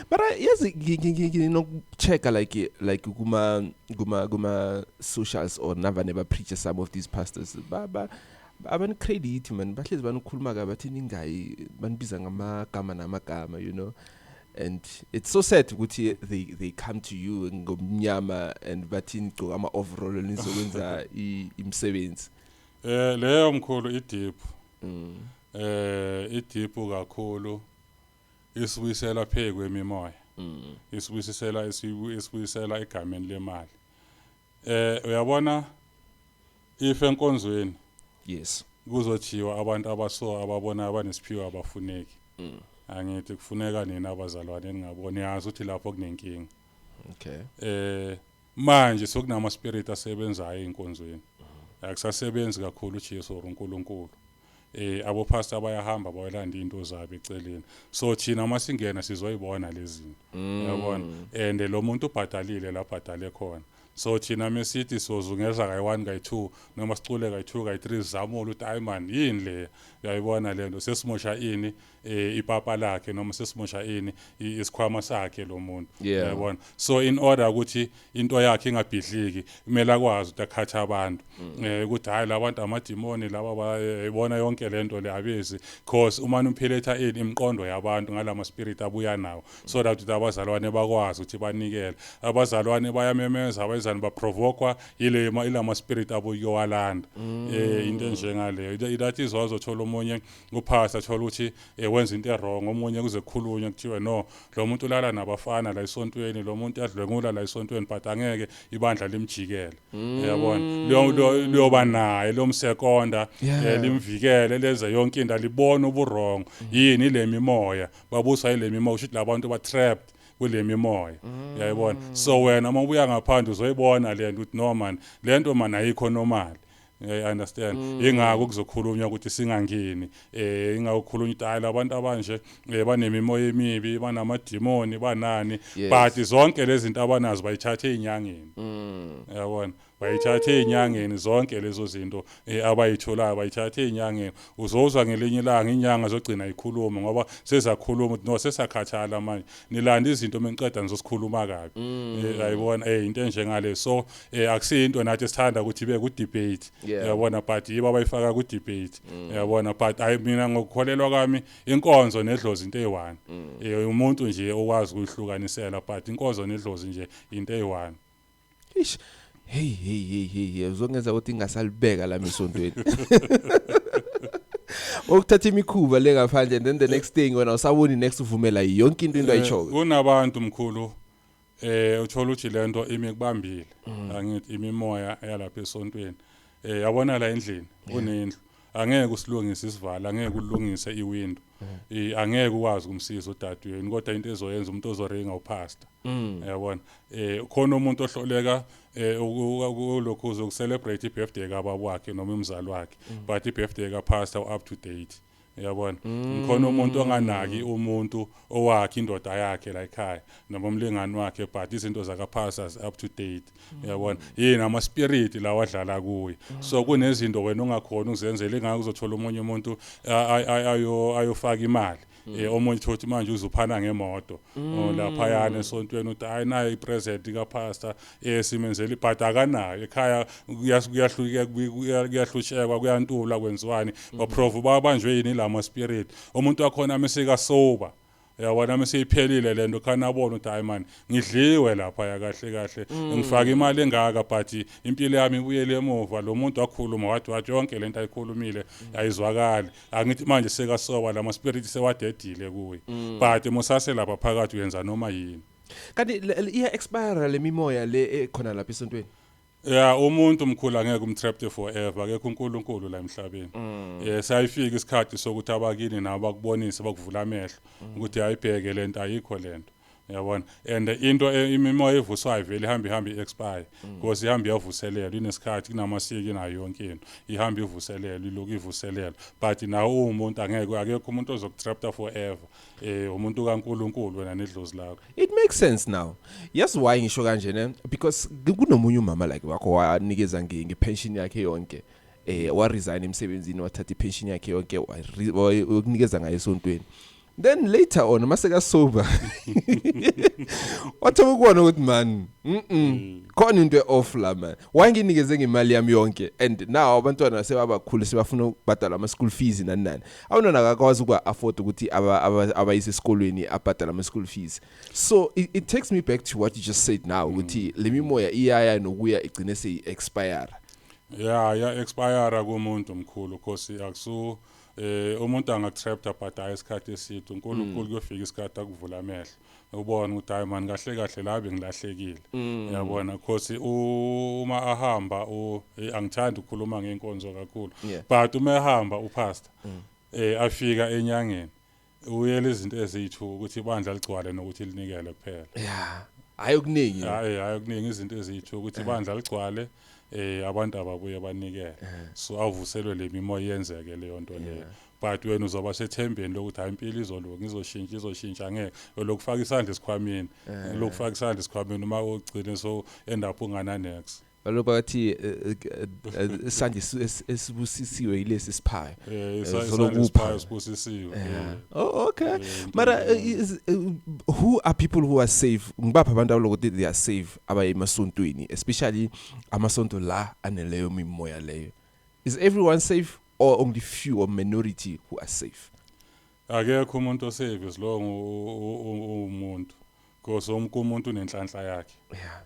But yazi nginokuchecka like kuma socials or navane ba preach, some of these pastors ba abani credit man, bahlezi banikhuluma kabi, bathi ningayi, banibiza ngamagama namagama, and it's so sad ukuthi they come to you ngomnyama and bathi nigcoka ama overall nizokwenza imisebenzi. Leyo mkhulu i-deep. I-deep kakhulu, isibuyisela phe kwemimoya. Isibuyisela egameni lemali. Uyabona, if enkonzweni kuzothiwa abantu abaso ababona abanesiphiwo abafuneki. Angithi kufuneka nina abazalwane ningaboni, yazi ukuthi lapho kunenkinga. Manje sokunama spirit asebenzayo einkonzweni. Akusasebenzi kakhulu uJesu or uNkulunkulu. Abo pastor bayahamba bayolanda into zabo eceleni. So thina masingena sizoyibona lezi zinto. Uyabona? And lo muntu ubhadalile la bhadale khona. So thina mesithi sozungeza kayi-1 kayi-2 noma sicule kayi-2 kayi-3, sizamule ukuthi hayi man, yini le, uyayibona lento, sesimosha ini ipapa lakhe noma sesimosha ini isikhwama sakhe lo muntu. Uyabona, so in order ukuthi into yakhe ingabhidliki, kumele akwazi ukuthi akhathe abantu ukuthi hayi, labantu amadimoni laba, bayibona yonke lento le, abezi cause uma umphiletha ini imiqondo yabantu ngalama spirit abuya nawo, so that ukuthi abazalwane bakwazi ukuthi banikele. Abazalwane bayamemeza, abazalwane baprovokwa yile ilama spirit abuyowalanda, into enjengaleyo. That is why uzothola omunye uphasa, athola ukuthi wenza into e-wrong, omunye kuze kukhulunywe kuthiwe no, lo muntu ulala nabafana la esontweni, lo muntu uyadlwengula la esontweni, but angeke ibandla limjikele, uyabona. Liyoba naye lomsekonda, limvikele, lenze yonke into, alibona ubu-wrong. Yini le mimoya? Babuswa yile mimoya, kusho ukuthi labantu ba trapped kule mimoya, uyayibona. So wena uma ubuya ngaphandle uzoyibona le nto ukuthi no man, le nto man ayikho normal. I understand, ingakho kuzokhulunywa ukuthi singangeni, ingakho kukhulunywa ukuthi hayi, labantu abanje banemimoya emibi, banamadimoni, banani. But zonke lezi zinto abanazo bayithathe ezinyangeni, uyabona. Bayithatha ey'nyangeni zonke lezo zinto abayitholayo, bayithatha ey'nyangeni. Uzozwa ngelinye ilanga inyanga zogcina ikhuluma, ngoba sezakhuluma ukuthi no, sesakhathala manje, nilanda izinto, meniqeda nizosikhuluma kabi. Ayibona into enjengale. So akusiyinto nathi esithanda ukuthi ibe ku-debate, yabona, but yibo abayifaka ku-debate, yabona. But ayi, mina ngokukholelwa kwami, inkonzo nedlozi into eyi-one. Umuntu nje okwazi ukuyihlukanisela, but inkonzo nedlozi nje into eyi-one. Ish. Hey hey hey hey hey, uzongenza ukuthi ngingasalibeka lami esontweni. Ukuthatha imikhuba le ngaphandle, and then the next thing wena usaboni next, uvumela yonke into ayishoyo. Kunabantu mkhulu, uthola ukuthi lento imi kubambile, angithi imimoya yalapha esontweni. Yabona la endlini, unendlu, angeke usilungise isivala, angeke ulungise iwindow, angeke ukwazi ukumsiza udadewenu, kodwa into ezoyenza umuntu ozoringa upastor, yabona. Khona umuntu ohloleka ulokhu uzokucelebrate ibirthday kababa wakhe noma umzali wakhe, but ibirthday kapastor up to date, yabona. Ngikhona umuntu onganaki umuntu owakhe, indoda yakhe la ekhaya noma umlingani wakhe, but izinto zakapastor up to date, yabona. Yini ama spirit lawa adlala kuye. So kunezinto wena ongakhona ukuzenzela, ingakho uzothola omunye umuntu ayo ayofaka imali, omunye uthi manje uzuphana ngemoto. Oh, laphayana esontweni uthi, "Hayi, nayo ipresent kapastor simenzela," but akanayo ekhaya. Kuyahluka, kuyahlushekwa, kuyantula, kwenziwani, baprove babanjwe yini lama spirit. Umuntu wakhona mesika sober, yabona, meseyiphelile lento, khana abona ukuthi, "Hayi man, ngidliwe lapha ya, kahle kahle ngifaka imali engaka, but impilo yami ibuyele emuva." Lo muntu wakhuluma wathi yonke lento ayikhulumile ayizwakali, angithi manje sekasoba, lama spirit sewadedile kuye, but musase lapha phakathi uyenza noma yini. Kanti iya expire le mimoya le ekhona lapha esontweni? Ya, umuntu mkhulu angeke umtrapped forever, akekho uNkulunkulu la emhlabeni. Sayifika isikhathi sokuthi abakini nabo bakubonise, bakuvula amehlo ukuthi ayibheke lento, ayikho lento, yabona. And into imimoya evuswayo vele ihamba ihambe i-expire, because ihamba iyavuselelwa, inesikhathi, kunamasiko, inayo yonke into, ihamba ivuselelwa, ilokhu ivuselelwa. But nawo umuntu angeke, akekho umuntu ozokutrapta forever. Umuntu kaNkuluNkulu wena nedlozi lakho. It makes sense now. Yes, why ngisho kanje ne? Because kunomunye umama like wakho wanikeza ngepension yakhe yonke. Wa resign emsebenzini, wathatha ipension yakhe yonke, wakunikeza ngayo esontweni. Then later on maseka sober, wathoma ukubona ukuthi, man, khona into off la, man. Why nginikeze ngemali yami yonke and now abantwana sebabakhulu, sebafuna ukubhadala ama school fees, nani nani. Abantwana akakwazi ukuba afford ukuthi abayise esikolweni, abhadala ama school fees. So it takes me back to what you just said now, ukuthi le mimoya iyaya nokuya, igcine seyi expire. Ya expire kumuntu mkhulu, cause akusu umuntu angakutrapta, but hayi isikhathi eside. uNkulunkulu kuyofika isikhathi akuvula amehlo, ubone ukuthi, hayi man, kahle kahle la bengilahlekile, yabona, cause uma ahamba angithandi ukukhuluma ngenkonzo kakhulu, but uma ehamba upastor, afika enyangeni, uyela izinto eziyi-2, ukuthi ibandla ligcwale nokuthi linikele kuphela. Yeah, hayi okuningi. Hayi, hayi okuningi, izinto eziyi-2, ukuthi ibandla ligcwale, abantu ababuye banikele, so avuselwe le mimoya, yenzeke leyo nto leyo. But wena uzoba sethembeni lokuthi, hayi, impilo izolunga, izoshintsha, izoshintsha. Angeke lokufaka isandla esikhwameni, lokufaka isandla esikhwameni, uma ugcine so end up ungana next. Balokhu bathi isandla esibusisiwe yilesi siphayo. Isandla Soloku esiphayo sibusisiwe. Oh, okay. Into Mara enjalo. Who are people who are safe? Ngibapha abantu abalokuthi they are safe abaye emasontweni, especially amasonto la aneleyo mimoya leyo. Is everyone safe or only few or minority who are safe? Akekho umuntu osafe as long uwumuntu, because wonke umuntu unenhlanhla yakhe,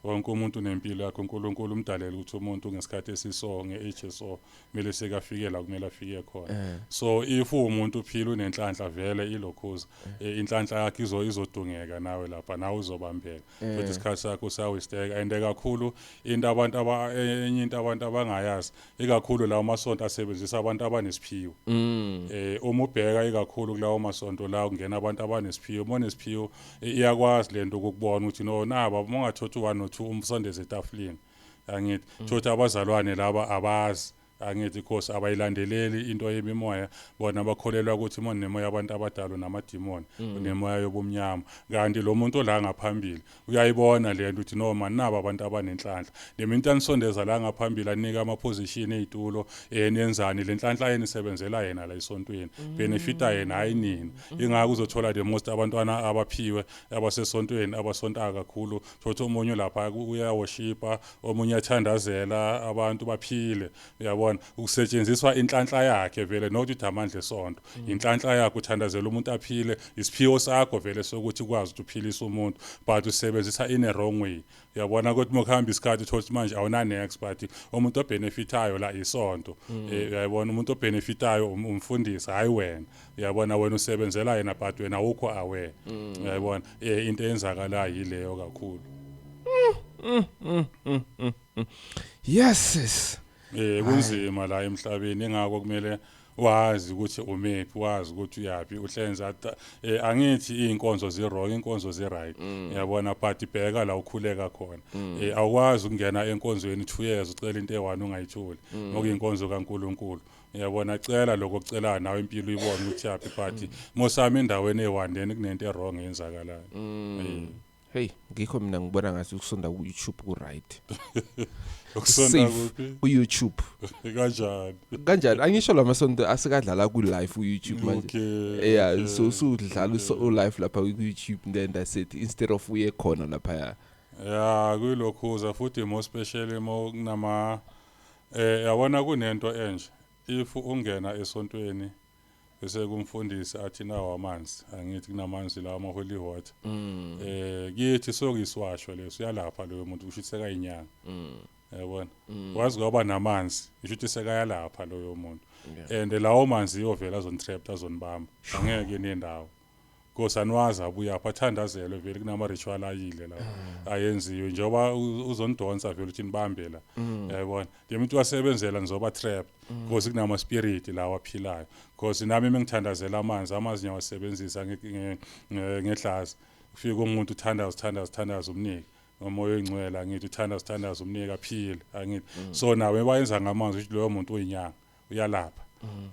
wonke umuntu unempilo yakhe. uNkulunkulu umdalela ukuthi umuntu ngesikhathi esiso, nge-age so, kumele sekafike la kumele afike khona. So if uwumuntu uphila unenhlanhla vele, ilokhuza inhlanhla yakhe izodungeka nawe lapha, nawe uzobambeka futhi isikhathi sakho siyawasteka. And kakhulu into abantu aba enye into abantu abangayazi, ikakhulu lawo masonto asebenzisa abantu abanesiphiwo, uma ubheka ikakhulu kulawo masonto la kungena abantu abanesiphiwo, uma unesiphiwo, iyakwazi lento ukukubona ukuthi no, naba uma ungathothi u1 no 2 umsondeze etafuleni, angithi thothi abazalwane laba abazi. Angithi cause abayilandeleli into yemimoya. Bona bakholelwa ukuthi uma nemoya abantu abadala namadimoni, nemoya yobumnyama. Kanti lo muntu la ngaphambili uyayibona le nto ukuthi no man, naba abantu abanenhlanhla. Le mintu anisondeza la ngaphambili, anika ama-position ey'tulo, nenzani, le nhlanhla yeni isebenzela yena la esontweni, benefita yena, hayi nina. Ingakho uzothola the most abantwana abaphiwe abasesontweni abasonta kakhulu, thothi omunye lapha uyaworshipa, omunye uyathandazela abantu baphile. Uyabona, ukusetshenziswa inhlanhla yakhe vele, not ukuthi amandla esonto, inhlanhla yakhe. Uthandazela umuntu aphile, isiphiwo sakho vele sokuthi ukwazi ukuthi uphilise umuntu, but usebenzisa in a wrong way. Uyabona ukuthi mokuhamba isikhathi uthola ukuthi manje awuna next, but umuntu obenefitayo la isonto. Uyayibona, umuntu obenefitayo umfundisi, hayi wena. Uyabona, wena usebenzela yena, but wena awukho aware. Uyayibona, into eyenzakalayo yileyo kakhulu. Yes sis. Kunzima la emhlabeni, ingakho kumele wazi ukuthi umephi, wazi ukuthi uyapi, uhlenza. Angithi iy'nkonzo zi-wrong, iy'nkonzo zi-right, uyabona, but bheka la ukhuleka khona. Awukwazi ukungena enkonzweni 2 years ucela into eyi-one ungayitholi, ngokuyinkonzo kaNkulunkulu. Uyabona, cela lokho okucelayo, nawe impilo uyibone ukuthi yaphi, but mosami endaweni eyi-one, then kunento e-wrong eyenzakalayo. Hey, ngikho mina ngibona ngathi ukusonda ku YouTube ku right. Ukusonda Safe. kuphi? Ku YouTube. Kanjani? Kanjani? Angisho lamasonto asekadlala ku live ku YouTube manje. Yeah, so usudlala u live lapha ku YouTube, then that's it, instead of uye khona lapha. Ya, kuyilokhuza futhi, more especially mo kunama yabona, kunento enje, if ungena esontweni bese kumfundisi athi nawo amanzi, angithi kunamanzi la ama holy water, kithi sokuyisiwasho leso, uyalapha loyo muntu, kusho ukuthi sekayinyanga. Yabona, wazi kwaba namanzi, isho ukuthi sekayalapha loyo muntu. And lawo manzi iyovela azonitrap, azonibamba, angeke nendawo. Nkosi aniwazi abuya apha, athandazelwe vele, kunama ritual ayile la ayenziwe njengoba uzonidonsa vele ukuthi nibambe la. Yayibona, le muntu wasebenzela nizoba trapped because kunama spirit lawa aphilayo, because nami mengithandazela amanzi, amanzi ngiyawasebenzisa ngedlazi. Ufike umuntu, uthandaza, uthandaza, uthandaza, umnike umoya oyingcwele, angithi uthandaza, uthandaza, umnike aphile, angithi so nawe bayenza ngamanzi, ukuthi loyo muntu uyinyanga, uyalapha.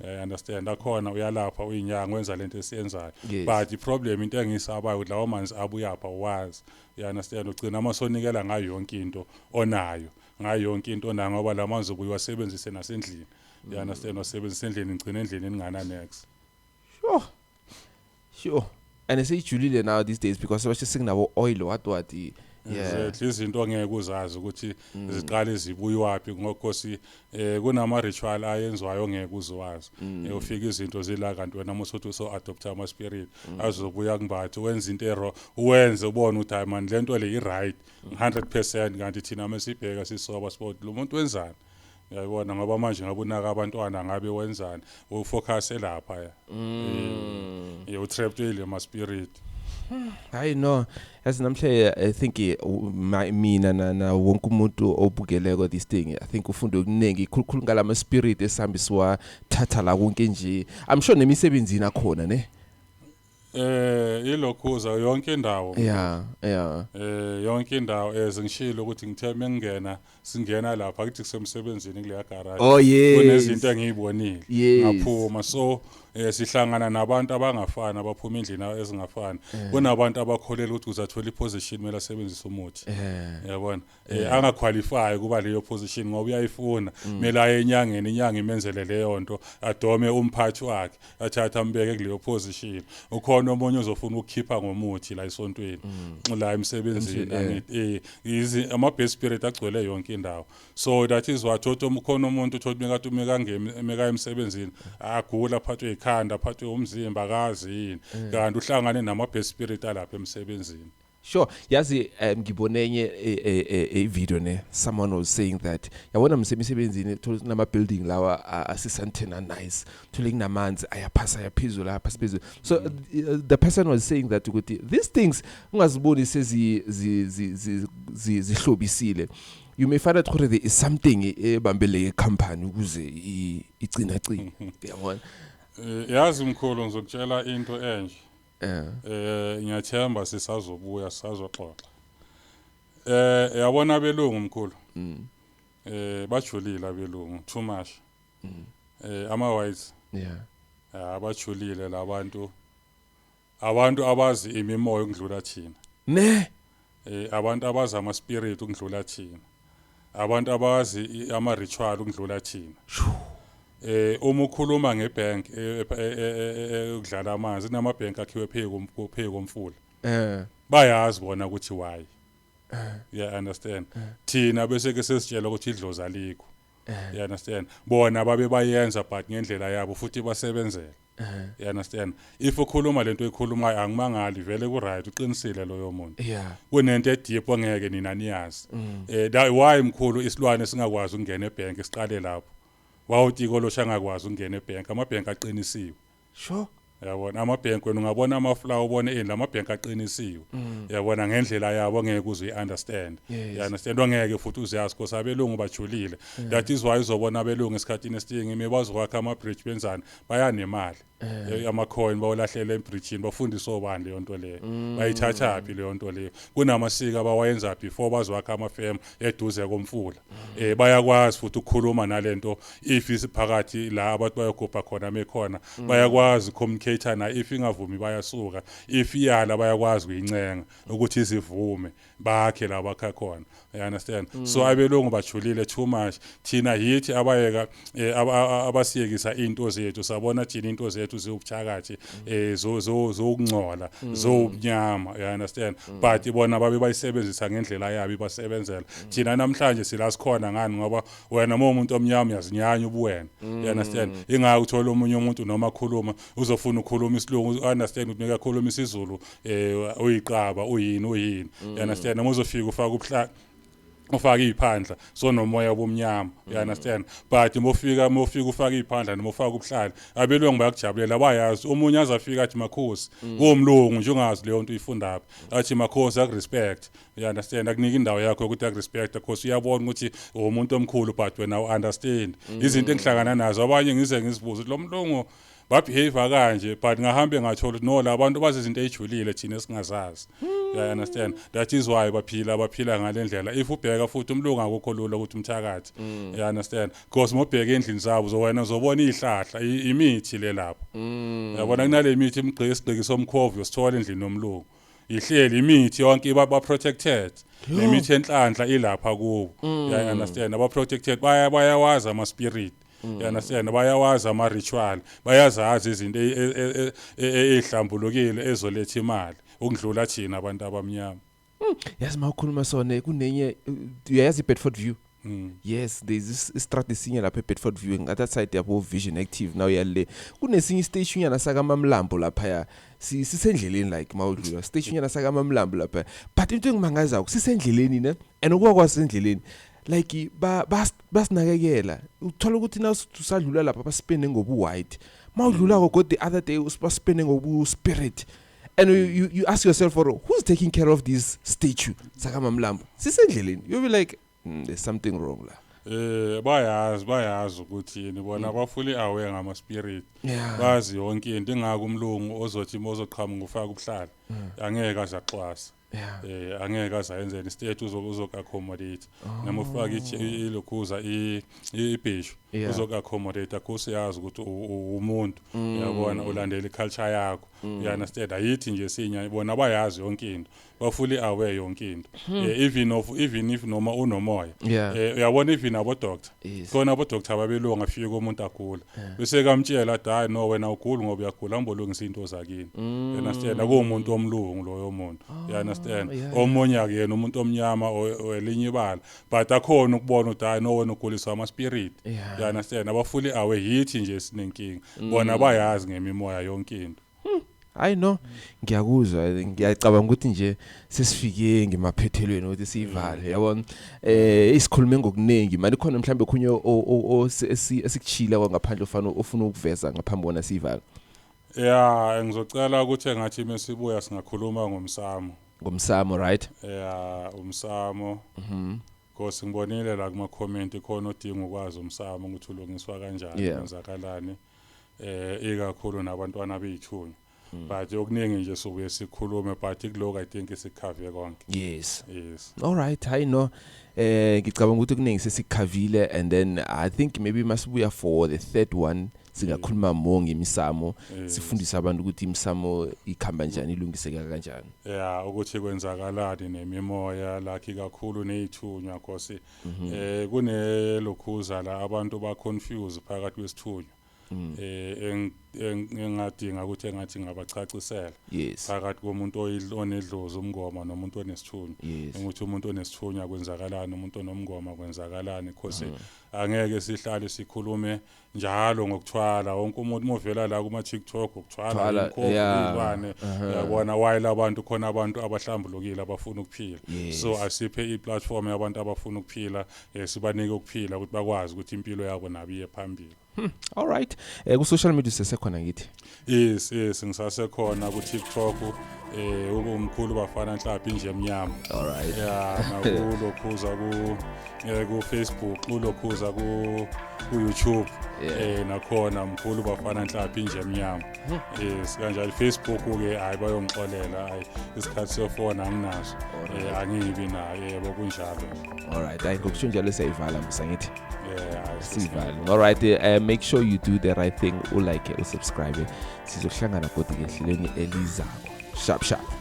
I understand, akhona uyalapha, uyinyanga, wenza lento esiyenzayo. But i-problem, into engiyisabayo ukuthi lawo manzi abuyapha wazi, you understand, ugcina amasonikela ngayo yonke into onayo, ngayo yonke into onayo, ngoba la manzi ubuye wasebenzise nasendlini, you understand, wasebenzise endlini, ngigcina endlini engana next. Sure. And seyijulile now these days because basho sekunabo oil, what what. Yeah. Exactly, izinto ongeke uzazi ukuthi ziqale zibuywapi, ngokhosi kunama ritual ayenziwayo ongeke uziwazi. Ufika izinto zila, kanti wena musuthi uso adopt ama spirit azobuya kumbathe, wenza into ero, wenze ubone ukuthi hayi man, lento le i right 100%, kanti thina mesibheka sisoba sport, lo muntu wenzani? Uyayibona, ngoba manje ngabe unaka abantwana, ngabe wenzani, ufocus lapha ya, utrapped ile ma spirit. Hayi no, yazi namhle I think mina na wonke umuntu obukeleko this thing, I think ufunde okuningi khulukhulu ngalama spirit esihambiswa thatha la konke nje. I'm sure nemisebenzini akhona ne. Ilokhuza yonke indawo. Yonke indawo, ezingishilo ukuthi ngithe mengingena, singena lapha kuthi kusemsebenzini kuleya garage. Kunezinto engiyibonile. Ngaphuma, so sihlangana nabantu abangafani, abaphuma endlini ezingafani. Kunabantu abakholela ukuthi uzathola iposition kumele asebenzise umuthi. Yabona, angaqualify kuba leyo position ngoba uyayifuna, kumele aye enyangeni, inyanga imenzele leyo nto, adome umphathi wakhe, athathe ambeke kuleyo position. Ukhona omunye ozofuna ukukhipha ngomuthi la esontweni, la emsebenzini. Angithi ama bad spirit agcwele yonke indawo. So that is what uthi ukhona umuntu uthi mekathi mekangemi meka emsebenzini agula, aphathwe ikhanda, aphathwe umzimba, akazi yini, kanti uhlangane nama bad spirit alapha emsebenzini. Sure. Yazi ngibone enye video ne, someone was saying that yabona msemisebenzini thola nama building lawa asisantena nice, thole kunamanzi ayaphasa ayaphezulu ayaphasa phezulu. So the person was saying that ukuthi these things ungaziboni sezi zihlobisile, you may find out gore there is something ebambele company ukuze igcina cina, yabona. Yazi mkhulu, ngizokutshela into enje. Ngiyathemba sisazobuya sisazoxoxa. Yabona abelungu mkhulu. Bajulile abelungu too much. Ama whites, abajulile labantu, abantu abazi imimoya ukudlula thina. Ne. Abantu abazi ama spirit ukudlula thina, abantu abazi ama ritual ukudlula thina. Uma ukhuluma ngebank ukudlala amanzi, kunama bank akhiwe phezu komfula. Bayazi bona ukuthi why. Yeah, understand. Thina bese ke sesitshela ukuthi idlozi alikho. You understand? Bona babe bayenza, but ngendlela yabo futhi basebenzela. You understand? If ukhuluma lento oyikhulumayo, angimangali, vele ku right, uqinisile loyo muntu. Kunento edeep ongeke nina niyazi. That why, mkhulu, isilwane singakwazi ukungena ebank, siqale lapho. Wawutikoloshi angakwazi ukungena ebank, amabhenki aqinisiwe. Yabona, amabhenki wena ungabona ama-flower, ubone ini, lamabhenki aqinisiwe, yabona, ngendlela yabo ngeke uze uyi-understand. You understand? Ongeke futhi uziyazi because abelungu bajulile. That is why uzobona abelungu esikhathini esiningi ime bazokwakha ama-bridge, benzani, bayanemali. Ama-coin bawulahlela ebridgini. Bafundise obani leyo nto leyo? Bayithathaphi leyo nto leyo? Kunamasiko abawayenza before bazowakha amafemu eduze komfula. Bayakwazi futhi ukukhuluma nalento if isiphakathi la abantu bayogubha khona, mekhona bayakwazi communicate na. If ingavumi bayasuka, if iyala bayakwazi ukuyincenga ukuthi izivume, bakhe la bakha khona. You understand? So abelungu bajulile too much. Thina yithi abayeka abasiyekisa into zethu, sabona thina into zethu ziwubuthakathi, zokungcola, zowumnyama, you understand? But bona babe bayisebenzisa ngendlela yabo, ibasebenzela. Thina namhlanje sila sikhona ngani? Ngoba wena uma umuntu omnyama uyazinyanya ubuwena, you understand? Ingako uthola omunye umuntu noma akhuluma uzofuna ukukhuluma isilungu, understand ukuthi nikakhuluma isiZulu uyiqaba, uyini uyini, you understand? Noma uzofika ufaka ubuhla, ufake iphandla, so nomoya obumnyama, you understand? But mofika ufake iphandla noma ufake ubuhlali, abelungu bayakujabulela, bayazi. Omunye azafika athi, "Makhosi," kuwumlungu nje, ungazi leyo nto uyifundaphi, athi, "Makhosi," akurespect, you understand? Akunika indawo yakho yokuthi akurespect because uyabona ukuthi umuntu omkhulu, but wena u-understand izinto engihlangana nazo. Abanye ngize ngizibuze ukuthi lo mlungu babehave kanje, but ngahambe ngathola ukuthi no, la bantu bazi izinto ey'julile thina esingazazi, you understand? That is why baphila ngale ndlela. If ubheka futhi umlungu, akukho lula ukuthi umthakathi, you understand? Because mobheka endlini zabo, wena uzobona iy'hlahla, imithi le lapho, yabona, kunale mithi imgqiki, isigqiki somkhovu uyosithola endlini yomlungu, ihleli imithi yonke, iba ba protected, nemithi enhlanhla ilapha kubo, you understand? Aba protected, bayawazi ama spirit, you understand? Bayawazi ama ritual, bayazazi izinto ezihlambulukile ezoletha imali ukudlula thina abantu abamnyama. Yazi, uma ukhuluma sona, kunenye, uyayazi i-Bedford View? Yes, there's this istrati esinye lapha eBedford View, ngathat side yabo Vision Active. Now yale kunesinye istation nyana sakaMamlambo laphaya. Sisendleleni, like mawudlula station nyana sakaMamlambo lapha, but into engimangazako, sisendleleni ne, and ukuba kwasendleleni, like basinakekela. Uthola ukuthi na usadlula lapha basipende ngobu white, mawudlula go the other day basipende ngobu spirit, and you ask yourself for who's taking care of this statue sakaMamlambo sisendleleni. You'll be like, there's something wrong la." Bayazi ukuthi yini bona, ba fully aware ngama spirit. Bazi yonke into. Ingako umlungu ozothi mozoqhamuka ufaka ubuhlali, angeke azaxwasa. Angeke azayenzela istate, uzoku accommodate noma ufaka ilokhuza ibheshu, uzoku accommodate akho yazi ukuthi umuntu, uyabona, ulandela iculture yakho, you understand? Ayithi nje sinya bona bayazi yonke into, ba fully aware yonke into. Even if noma unomoya, uyabona, even abo doctor, khona abo doctor babelunga, afike umuntu agula, bese kamtshela athi, "Hayi no, wena ugula ngoba uyagula, ambolungisa into zakini," you understand? Akuwumuntu omlungu loyo muntu, you understand? Omunye akuyena umuntu omnyama welinye ibala, but akhona ukubona ukuthi, "Hayi no, wena uguliswa ama spirit," you understand? Aba fully aware. Yithi nje sinenkinga, bona bayazi ngemimoya yonke into. Hayi no, ngiyakuzwa. Ngiyacabanga ukuthi nje sesifike ngemaphethelweni ukuthi siyivale, yabona. Isikhulume ngokuningi manje, khona mhlambe khunye esikuchila kwangaphandle ofana ofuna ukuveza ngaphambi kona siyivale? Ya, ngizocela ukuthi engathi mesibuya singakhuluma ngomsamo. Ngomsamo, right. Ya, umsamo. Nkosi, ngibonile la kuma comment khona odinga ukwazi umsamo ukuthi ulungiswa kanjani, kwenzakalani, ikakhulu nabantwana beyithunywa. But okuningi nje sobuye sikhulume, but kuloko I think siku-cover konke. Yes. All right, hayi no, ngicabanga ukuthi kuningi sesikukhavile, and then I think maybe masibuya for the third one singakhuluma more ngemisamo, sifundise abantu ukuthi imisamo ikhamba njani, ilungiseka kanjani. Yeah, ukuthi kwenzakalani nemimoya lakhi kakhulu nezithunywa, nkosi. Kunelokhuza la abantu ba confuse phakathi kwesithunywa, engadinga ukuthi engathi ngabacacisela phakathi komuntu onedlozi, umngoma, nomuntu onesithunywa, ukuthi umuntu onesithunywa kwenzakalani, umuntu onomngoma kwenzakalani, because angeke sihlale sikhulume njalo ngokuthwala. Wonke umuntu movela la kuma TikTok ukuthwala, Thwala, imkhokho, izilwane, uyabona why labantu khona, abantu abahlambulukile abafuna ukuphila. So asiphe i-platform yabantu abafuna ukuphila, sibanike ukuphila ukuthi bakwazi ukuthi impilo yabo nabo iye phambili. All right, ku social media sesekhona ngithi? Yes, ngisasekhona ku TikTok, umkhulu Bafana Nhlaphi nje emnyama. All right. Yeah, nakulokhuza ku Facebook, kulokhuza ku YouTube, nakhona mkhulu Bafana Nhlaphi nje emnyama. Yes, kanjalo Facebook ke, hayi, bayongixolela, hayi, isikhathi sefona anginaso. Angibi nayo, yebo, kunjalo. All right, hayi, ngokusho njalo siyayivala musa ngithi? Yeah, hayi. Sivale. All right, make sure you do the right thing, ulike, usubscribe. Sizohlangana kodwa ke ehlelweni elizako. Sharp sharp.